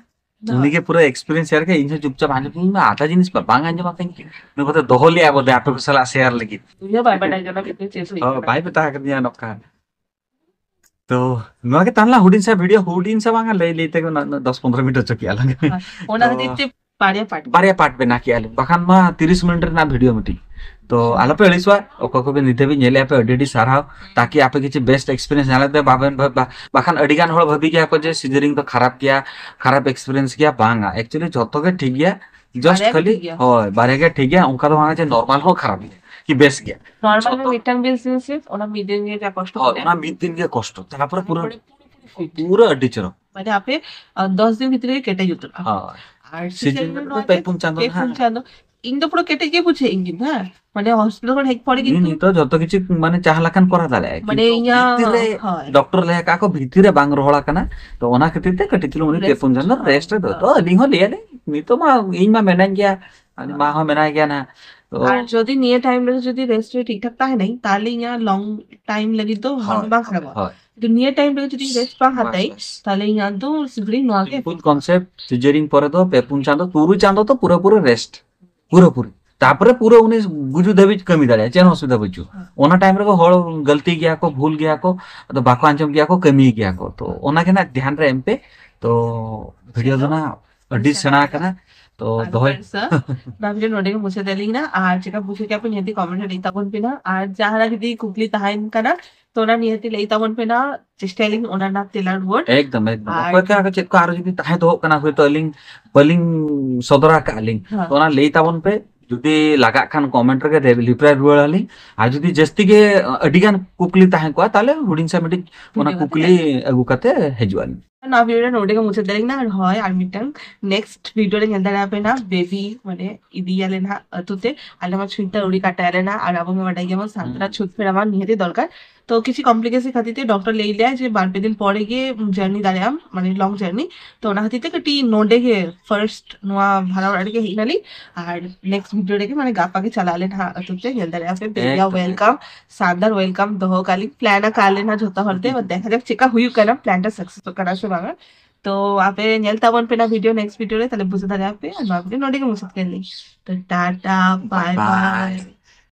ᱦᱳᱭ᱾ ᱩᱱᱤ ᱜᱮ ᱯᱩᱨᱟᱹ ᱮᱠᱥᱯᱤᱨᱤᱭᱮᱱᱥ ᱥᱮᱭᱟᱨ ᱠᱮᱫ, ᱤᱧ ᱦᱚᱸ ᱪᱩᱯᱪᱟᱯ ᱟᱸᱡᱚᱢ ᱠᱤᱫᱟᱹᱧ, ᱟᱫᱷᱟ ᱡᱤᱱᱤᱥ ᱵᱟᱝ ᱟᱸᱡᱚᱢ ᱟᱠᱟᱧ᱾ ᱱᱩᱭ ᱠᱚᱛᱮ ᱫᱚᱦᱚ ᱞᱮᱜᱼᱟ ᱵᱚᱞᱮ ᱟᱯᱮ ᱠᱚ ᱥᱟᱞᱟᱜ ᱥᱮᱭᱟᱨ ᱞᱟᱹᱜᱤᱫ᱾ ᱩᱱᱤ ᱦᱚᱸ ᱵᱟᱭ ᱵᱟᱰᱟᱭ ᱠᱟᱱᱟ ᱵᱷᱤᱛᱤᱨ ᱪᱮᱫ ᱦᱩᱭ ᱦᱳᱭ, ᱠᱟᱱᱟ᱾ ᱵᱟᱭ ᱢᱮᱛᱟ ᱟᱠᱟᱫᱤᱧᱟ ᱱᱚᱝᱠᱟ᱾ ᱛᱚ ᱱᱚᱣᱟ ᱜᱮ ᱛᱟᱦᱮᱸ ᱞᱮᱱᱟ ᱦᱩᱰᱤᱧ ᱥᱟ ᱵᱷᱤᱰᱤᱭᱳ, ᱦᱩᱰᱤᱧ ᱥᱟ ᱵᱟᱝᱟ, ᱞᱟᱹᱭ ᱞᱟᱹᱭ ᱛᱮᱜᱮ ᱚᱱᱟ ᱫᱚᱥ ᱯᱚᱱᱨᱚ ᱢᱤᱱᱤᱴ ᱦᱚᱪᱚ ᱠᱮᱜᱼᱟ ᱞᱟᱝ᱾ ᱚᱱᱟ ᱛᱚ ᱠᱷᱟᱹᱛᱤᱨ ᱛᱮ ᱵᱟᱨᱭᱟ ᱯᱟᱨᱴ᱾ ᱵᱟᱨᱭᱟ ᱯᱟᱨᱴ ᱵᱮᱱᱟᱣ ᱠᱮᱜᱼᱟ ᱞᱤᱧ, ᱵᱟᱠᱷᱟᱱ ᱢᱟ ᱛᱤᱨᱤᱥ ᱢᱤᱱᱤᱴ ᱨᱮᱱᱟᱜ ᱵᱷᱤᱰᱤᱭᱳ ᱢᱤᱫᱴᱤᱡ᱾ ᱛᱚ ᱟᱞᱚᱯᱮ ᱟᱹᱲᱤᱥᱚᱜᱼᱟ, ᱚᱠᱚᱭ ᱠᱚᱵᱮᱱ ᱱᱤᱛ ᱫᱷᱟᱹᱵᱤᱡ ᱧᱮᱞᱮᱜᱼᱟ ᱯᱮ, ᱟᱹᱰᱤ ᱟᱹᱰᱤ ᱥᱟᱨᱦᱟᱣ᱾ ᱛᱟᱠᱤ ᱟᱯᱮ ᱠᱤᱪᱷᱩ ᱵᱮᱥᱴ ᱮᱠᱥᱯᱤᱨᱤᱭᱮᱱᱥ ᱧᱟᱢ ᱞᱮᱫ ᱯᱮ, ᱵᱟᱵᱮᱱ ᱵᱷᱟ-, ᱵᱟ-, ᱵᱟᱠᱷᱟᱱ ᱟᱹᱰᱤ ᱜᱟᱱ ᱦᱚᱲ ᱵᱷᱟᱹᱵᱤ ᱜᱮᱭᱟ ᱠᱚ ᱡᱮ ᱥᱤᱡᱟᱨᱤᱝ ᱫᱚ ᱠᱷᱟᱨᱟᱯ ᱜᱮᱭᱟ, ᱠᱷᱟᱨᱟᱯ ᱮᱠᱥᱯᱤᱨᱤᱭᱮᱱᱥ ᱜᱮᱭᱟ᱾ ᱵᱟᱝᱟ, ᱮᱠᱪᱩᱭᱮᱞᱤ ᱡᱷᱚᱛᱚ ᱜᱮ ᱴᱷᱤᱠ ᱜᱮᱭᱟ, ᱡᱟᱥᱴ ᱵᱟᱨᱭᱟ ᱜᱮ ᱠᱷᱟᱹᱞᱤ ᱴᱷᱤᱠ ᱜᱮᱭᱟ᱾ ᱦᱳᱭ, ᱵᱟᱨᱭᱟ ᱜᱮ ᱴᱷᱤᱠ ᱜᱮᱭᱟ᱾ ᱚᱱᱠᱟ ᱫᱚ ᱵᱟᱝᱟ ᱡᱮ ᱱᱚᱨᱢᱟᱞ ᱦᱚᱸ ᱠᱷᱟᱨᱟᱯ ᱜᱮᱭᱟ ᱠᱤ ᱵᱮᱥ ᱜᱮᱭᱟ᱾ ᱱᱚᱨᱢᱟᱞ ᱡᱷᱚᱛᱚ ᱢᱤᱫᱴᱟᱝ ᱵᱤᱞ ᱥᱤᱞᱥᱤᱥ ᱚᱱᱟ ᱢᱤᱫ ᱫᱤᱱ ᱜᱮ ᱡᱟ ᱠᱚᱥᱴᱚ ᱦᱳᱭ, ᱵᱩᱡᱷᱟᱹᱜᱼᱟ᱾ ᱚᱱᱟ ᱢᱤᱫ ᱫᱤᱱ ᱜᱮ ᱠᱚᱥᱴᱚ, ᱛᱟᱨᱯᱚᱨᱮ ᱯᱩᱨᱟᱹ ᱛᱟᱨᱯᱚᱨᱮ ᱯᱩᱨᱟᱹᱯᱩᱨᱤ ᱯᱷᱤᱴ᱾ ᱯᱩᱨᱟᱹ ᱟᱹᱰᱤ ᱪᱚᱨᱚᱠ᱾ ᱢᱟᱱᱮ ᱟᱯᱮ ᱟᱨ ᱫᱚᱥ ᱫᱤᱱ ᱵᱷᱤᱛᱨᱤ ᱜᱮ ᱠᱮᱴᱮᱡ ᱩᱛᱟᱹᱨᱚᱜᱼᱟ᱾ ᱦᱳᱭ᱾ ᱟᱨ ᱥᱤᱡᱟᱨᱤᱝ ᱥᱤᱡᱟᱨᱤᱝ ᱨᱮᱫᱚ ᱱᱚᱣᱟ ᱯᱮ ᱡᱮ ᱯᱩᱱ ᱪᱟᱸᱫᱚ ᱯᱮ ᱱᱟᱦᱟᱜ᱾ ᱯᱩᱱ ᱪᱟᱸᱫᱚ, ᱤᱧ ᱫᱚ ᱯᱩᱨᱟᱹ ᱠᱮᱴᱮᱡ ᱜᱮ ᱵᱩᱡᱷᱟᱹᱜ ᱤᱧ ᱠᱤᱱᱛᱩ, ᱦᱮᱸ, ᱢᱟᱱᱮ ᱦᱚᱥᱯᱤᱴᱟᱞ ᱠᱷᱚᱱ ᱦᱮᱡ ᱯᱚᱨᱮ ᱤᱧ ᱠᱤᱱᱛᱩ ᱱᱤᱛᱚᱜ ᱡᱷᱚᱛᱚ ᱠᱤᱪᱷᱩ ᱢᱟᱱᱮ ᱡᱟᱦᱟᱸ ᱞᱮᱠᱟᱱ ᱠᱚᱨᱟᱣ ᱫᱟᱲᱮᱭᱟᱜᱼᱟ, ᱢᱟᱱᱮ ᱠᱤᱱᱛᱩ ᱤᱧᱟᱹᱜ, ᱵᱷᱤᱛᱤᱨ ᱨᱮ ᱦᱳᱭ᱾ ᱰᱚᱠᱴᱚᱨ ᱞᱟᱹᱭ ᱟᱠᱟᱫ ᱠᱚ ᱵᱷᱤᱛᱤᱨ ᱨᱮ ᱵᱟᱝ ᱨᱚᱦᱚᱲ ᱟᱠᱟᱱᱟ, ᱛᱚ ᱚᱱᱟ ᱠᱷᱟᱹᱛᱤᱨ ᱛᱮ ᱠᱟᱹᱴᱤᱡ ᱪᱩᱞᱩᱝ ᱩᱱᱤ ᱯᱮ ᱨᱮᱥᱴ ᱯᱩᱱ ᱪᱟᱸᱫᱚ ᱦᱳᱭ, ᱨᱮᱥᱴ ᱨᱮ ᱫᱚᱦᱚ᱾ ᱦᱳᱭ᱾ ᱛᱚ ᱟᱹᱞᱤᱧ ᱦᱚᱸ ᱞᱟᱹᱭ ᱟᱹᱞᱤᱧ, ᱱᱤᱛᱚᱜ ᱢᱟ ᱤᱧ ᱢᱟ ᱢᱮᱱᱟᱧ ᱜᱮᱭᱟ, ᱟᱨ ᱢᱟ ᱦᱚᱸ ᱢᱮᱱᱟᱭ ᱜᱮᱭᱟ ᱱᱟᱦᱟᱜ᱾ ᱛᱚ ᱟᱨ ᱡᱩᱫᱤ ᱱᱤᱭᱟᱹ ᱴᱟᱭᱤᱢ ᱨᱮ ᱡᱩᱫᱤ ᱨᱮᱥᱴ ᱨᱮ ᱴᱷᱤᱠ ᱴᱷᱟᱠ ᱛᱟᱦᱮᱱᱟᱹᱧ, ᱛᱟᱦᱞᱮ ᱤᱧᱟᱹᱜ ᱞᱚᱝ ᱴᱟᱭᱤᱢ ᱞᱟᱹᱜᱤᱫ ᱫᱚ ᱦᱚᱲᱢᱚ ᱦᱳᱭ, ᱵᱟᱝ ᱠᱷᱟᱨᱟᱯᱚᱜᱼᱟ᱾ ᱦᱳᱭ᱾ ᱡᱩᱫᱤ ᱱᱤᱭᱟᱹ ᱴᱟᱭᱤᱢ ᱨᱮ ᱡᱩᱫᱤ ᱨᱮᱥᱴ ᱵᱟᱝ ᱵᱟᱥ, ᱦᱟᱛᱟᱭ, ᱵᱟᱥ᱾ ᱛᱟᱦᱞᱮ ᱤᱧᱟᱹᱜ ᱫᱚ ᱥᱤᱢᱯᱞᱤ ᱱᱚᱣᱟ ᱜᱮ᱾ ᱥᱤᱢᱯᱞ ᱠᱚᱱᱥᱮᱯᱴ, ᱥᱤᱡᱟᱨᱤᱝ ᱯᱚᱨᱮ ᱫᱚ ᱯᱮ ᱯᱩᱱ ᱪᱟᱸᱫᱚ, ᱛᱩᱨᱩᱭ ᱪᱟᱸᱫᱚ ᱫᱚ ᱯᱩᱨᱟᱹᱯᱩᱨᱤ ᱨᱮᱥᱴ, ᱯᱩᱨᱟᱹᱯᱩᱨᱤ᱾ ᱛᱟᱨᱯᱚᱨᱮ ᱯᱩᱨᱟᱹ ᱩᱱᱤ ᱜᱩᱡᱩᱜ ᱫᱷᱟᱹᱵᱤᱡ ᱠᱟᱹᱢᱤ ᱫᱟᱲᱮᱭᱟᱜᱼᱟ, ᱪᱮᱫ ᱦᱚᱸ ᱚᱥᱩᱵᱤᱫᱷᱟ ᱵᱟᱹᱪᱩᱜ᱾ ᱦᱮᱸ᱾ ᱚᱱᱟ ᱴᱟᱭᱤᱢ ᱨᱮᱜᱮ ᱦᱚᱲ ᱜᱟᱹᱞᱛᱤ ᱜᱮᱭᱟ ᱠᱚ, ᱵᱷᱩᱞ ᱜᱮᱭᱟ ᱠᱚ, ᱟᱫᱚ ᱵᱟᱠᱚ ᱟᱸᱡᱚᱢ ᱜᱮᱭᱟ ᱠᱚ, ᱠᱟᱹᱢᱤ ᱜᱮᱭᱟ ᱠᱚ᱾ ᱛᱚ ᱚᱱᱟ ᱜᱮ ᱱᱟᱜ ᱫᱷᱮᱭᱟᱱ ᱨᱮ ᱮᱢ ᱯᱮ᱾ ᱛᱚ ᱵᱷᱤᱰᱤᱭᱳ ᱫᱚ ᱪᱚᱞᱚ, ᱱᱟᱜ ᱟᱹᱰᱤ ᱥᱮᱬᱟ ᱥᱮᱬᱟ ᱟᱠᱟᱱᱟ᱾ ᱛᱚ ᱫᱚᱦᱚᱭ ᱱᱚᱣᱟ ᱵᱷᱤᱰᱤᱭᱳ ᱱᱚᱰᱮ ᱜᱮ ᱢᱩᱪᱟᱹᱫ ᱟᱹᱞᱤᱧ ᱱᱟ᱾ ᱟᱨ ᱪᱮᱠᱟ ᱵᱩᱡᱷᱟᱹᱣ ᱠᱮᱫᱟ ᱯᱮ ᱱᱤᱦᱟᱹᱛᱤ ᱠᱚᱢᱮᱱᱴ ᱨᱮ ᱞᱟᱹᱭ ᱛᱟᱵᱚᱱ ᱯᱮ ᱱᱟ᱾ ᱟᱨ ᱡᱟᱦᱟᱱᱟᱜ ᱡᱩᱫᱤ ᱠᱩᱠᱞᱤ ᱛᱟᱦᱮᱱ ᱠᱟᱱᱟ ᱛᱚ ᱚᱱᱟ ᱱᱤᱦᱟᱹᱛᱤ ᱞᱟᱹᱭ ᱛᱟᱵᱚᱱ ᱯᱮ ᱱᱟ᱾ ᱪᱮᱥᱴᱟᱭ ᱟᱹᱞᱤᱧ ᱚᱱᱟ ᱨᱮᱱᱟᱜ ᱛᱮᱞᱟ ᱨᱩᱣᱟᱹᱲ᱾ ᱮᱠᱫᱚᱢ ᱮᱠᱫᱚᱢ ᱟᱨ ᱚᱠᱚᱭ ᱠᱚ ᱪᱮᱫ ᱠᱚ ᱟᱨᱚ ᱡᱩᱫᱤ ᱛᱟᱦᱮᱸ ᱫᱚᱦᱚᱜ ᱠᱟᱱᱟ ᱦᱚᱭᱛᱳ ᱟᱹᱞᱤᱧ ᱵᱟᱹᱞᱤᱧ ᱥᱚᱫᱚᱨ ᱟᱠᱟᱫ ᱞᱤᱧ, ᱦᱮᱸ᱾ ᱛᱚ ᱚᱱᱟ ᱞᱟᱹᱭ ᱛᱟᱵᱚᱱ ᱯᱮ᱾ ᱡᱩᱫᱤ ᱞᱟᱜᱟᱜ ᱠᱷᱟᱱ ᱠᱚᱢᱮᱱᱴ ᱨᱮᱜᱮ ᱨᱤᱯᱞᱟᱭ ᱨᱩᱣᱟᱹᱲ ᱟᱹᱞᱤᱧ᱾ ᱟᱨ ᱡᱩᱫᱤ ᱡᱟᱹᱥᱛᱤ ᱜᱮ ᱟᱹᱰᱤ ᱜᱟᱱ ᱠᱩᱠᱞᱤ ᱛᱟᱦᱮᱸ ᱠᱚᱜᱼᱟ ᱛᱟᱦᱚᱞᱮ ᱦᱩᱰᱤᱧ ᱥᱮ ᱢᱤᱫᱴᱤᱡ ᱚᱱᱟ ᱵᱷᱤᱰᱤᱭᱳ ᱠᱟᱛᱮ ᱠᱩᱠᱞᱤ ᱟᱹᱜᱩ ᱠᱟᱛᱮ ᱦᱤᱡᱩᱜ ᱟᱹᱞᱤᱧ᱾ ᱱᱚᱣᱟ ᱵᱷᱤᱰᱤᱭᱳ ᱨᱮ ᱱᱚᱰᱮ ᱜᱮ ᱢᱩᱪᱟᱹᱫ ᱫᱟᱲᱮᱭᱟᱜ ᱠᱟᱱᱟ᱾ ᱟᱨ ᱦᱳᱭ, ᱟᱨ ᱢᱤᱫᱴᱟᱝ ᱱᱮᱠᱥᱴ ᱵᱷᱤᱰᱤᱭᱳ ᱨᱮ ᱧᱮᱞ ᱫᱟᱲᱮᱭᱟᱯᱮ ᱱᱟ ᱵᱮᱵᱤ ᱢᱟᱱᱮ ᱤᱫᱤᱭᱟᱞᱮ ᱱᱟᱦᱟᱜ ᱟᱹᱛᱩ ᱛᱮ᱾ ᱟᱞᱮ ᱢᱟ ᱪᱷᱩᱸᱛ ᱫᱟᱹᱣᱲᱤ ᱠᱟᱴᱟᱭᱟᱞᱮ ᱱᱟᱦᱟᱜ, ᱟᱨ ᱟᱵᱚ ᱢᱟ ᱵᱟᱰᱟᱭ ᱜᱮᱭᱟᱵᱚᱱ ᱥᱟᱱᱛᱟᱲᱟᱜ ᱦᱩᱸ᱾ ᱪᱷᱩᱸᱛ ᱯᱷᱮᱨᱟᱣ ᱢᱟ ᱱᱤᱦᱟᱹᱛᱤ ᱫᱚᱨᱠᱟᱨ᱾ ᱛᱚ ᱠᱤᱪᱷᱩ ᱠᱚᱢᱯᱞᱤᱠᱮᱥᱚᱱ ᱠᱷᱟᱹᱛᱤᱨ ᱛᱮ ᱰᱚᱠᱴᱚᱨ ᱞᱟᱹᱭ ᱞᱮᱭᱟ ᱡᱮ ᱵᱟᱨ ᱯᱮ ᱫᱤᱱ ᱯᱚᱨᱮ ᱜᱮ ᱡᱟᱨᱱᱤ ᱫᱟᱲᱮᱭᱟᱜ ᱟᱢ, ᱢᱟᱱᱮ ᱞᱚᱝ ᱡᱟᱨᱱᱤ᱾ ᱛᱚ ᱚᱱᱟ ᱠᱷᱟᱹᱛᱤᱨ ᱛᱮ ᱠᱟᱹᱴᱤᱡ ᱱᱚᱰᱮ ᱜᱮ ᱯᱷᱟᱨᱥᱴ ᱱᱚᱣᱟ ᱵᱷᱟᱲᱟ ᱚᱲᱟᱜ ᱨᱮᱜᱮ ᱦᱮᱡ ᱱᱟᱞᱤᱧ, ᱟᱨ ᱱᱮᱠᱥᱴ ᱵᱷᱤᱰᱤᱭᱳ ᱨᱮᱜᱮ ᱢᱟᱱᱮ ᱜᱟᱯᱟ ᱜᱮ ᱪᱟᱞᱟᱜ ᱟᱞᱮ ᱱᱟᱦᱟᱜ ᱟᱹᱛᱩ ᱛᱮ᱾ ᱧᱮᱞ ᱫᱟᱲᱮᱭᱟᱜᱼᱟ ᱯᱮ ᱵᱮᱵᱤᱭᱟ ᱮᱠᱫᱚᱢ, ᱮᱠᱫᱚᱢ᱾ ᱣᱮᱞᱠᱟᱢ, ᱥᱟᱱᱫᱟᱨ ᱣᱮᱞᱠᱟᱢ ᱫᱚᱦᱚ ᱠᱟᱜ ᱞᱤᱧ, ᱯᱞᱟᱱ ᱟᱠᱟᱫ ᱞᱮ ᱱᱟᱦᱟᱜ ᱡᱷᱚᱛᱚ ᱦᱚᱲ ᱛᱮ᱾ ᱮᱵᱟᱨ ᱫᱮᱠᱷᱟ ᱡᱟᱠ ᱪᱮᱫᱠᱟ ᱦᱩᱭᱩᱜ ᱠᱟᱱᱟ, ᱯᱞᱟᱱ ᱴᱟ ᱥᱟᱠᱥᱮᱥᱚᱜ ᱠᱟᱱᱟ ᱥᱮ ᱵᱟᱝᱟ᱾ ᱛᱚ ᱟᱯᱮ ᱧᱮᱞ ᱛᱟᱵᱚᱱ ᱯᱮ ᱱᱟᱦᱟᱜ ᱵᱷᱤᱰᱤᱭᱳ ᱱᱮᱠᱥᱴ ᱵᱷᱤᱰᱤᱭᱳ ᱨᱮ, ᱛᱟᱦᱞᱮ ᱵᱩᱡᱷᱟᱹᱣ ᱫᱟᱲᱮᱭᱟᱜᱼᱟ ᱯᱮ᱾ ᱟᱨ ᱱᱚᱣᱟ ᱵᱷᱤᱰᱤᱭᱳ ᱱᱚᱰᱮ ᱜᱮ ᱢᱩᱪᱟᱹᱫ ᱠᱮᱫ ᱞᱤᱧ᱾ ᱛᱚ ᱴᱟᱴᱟ, ᱵᱟᱭ ᱵᱟᱭ᱾ ᱵᱟᱭ᱾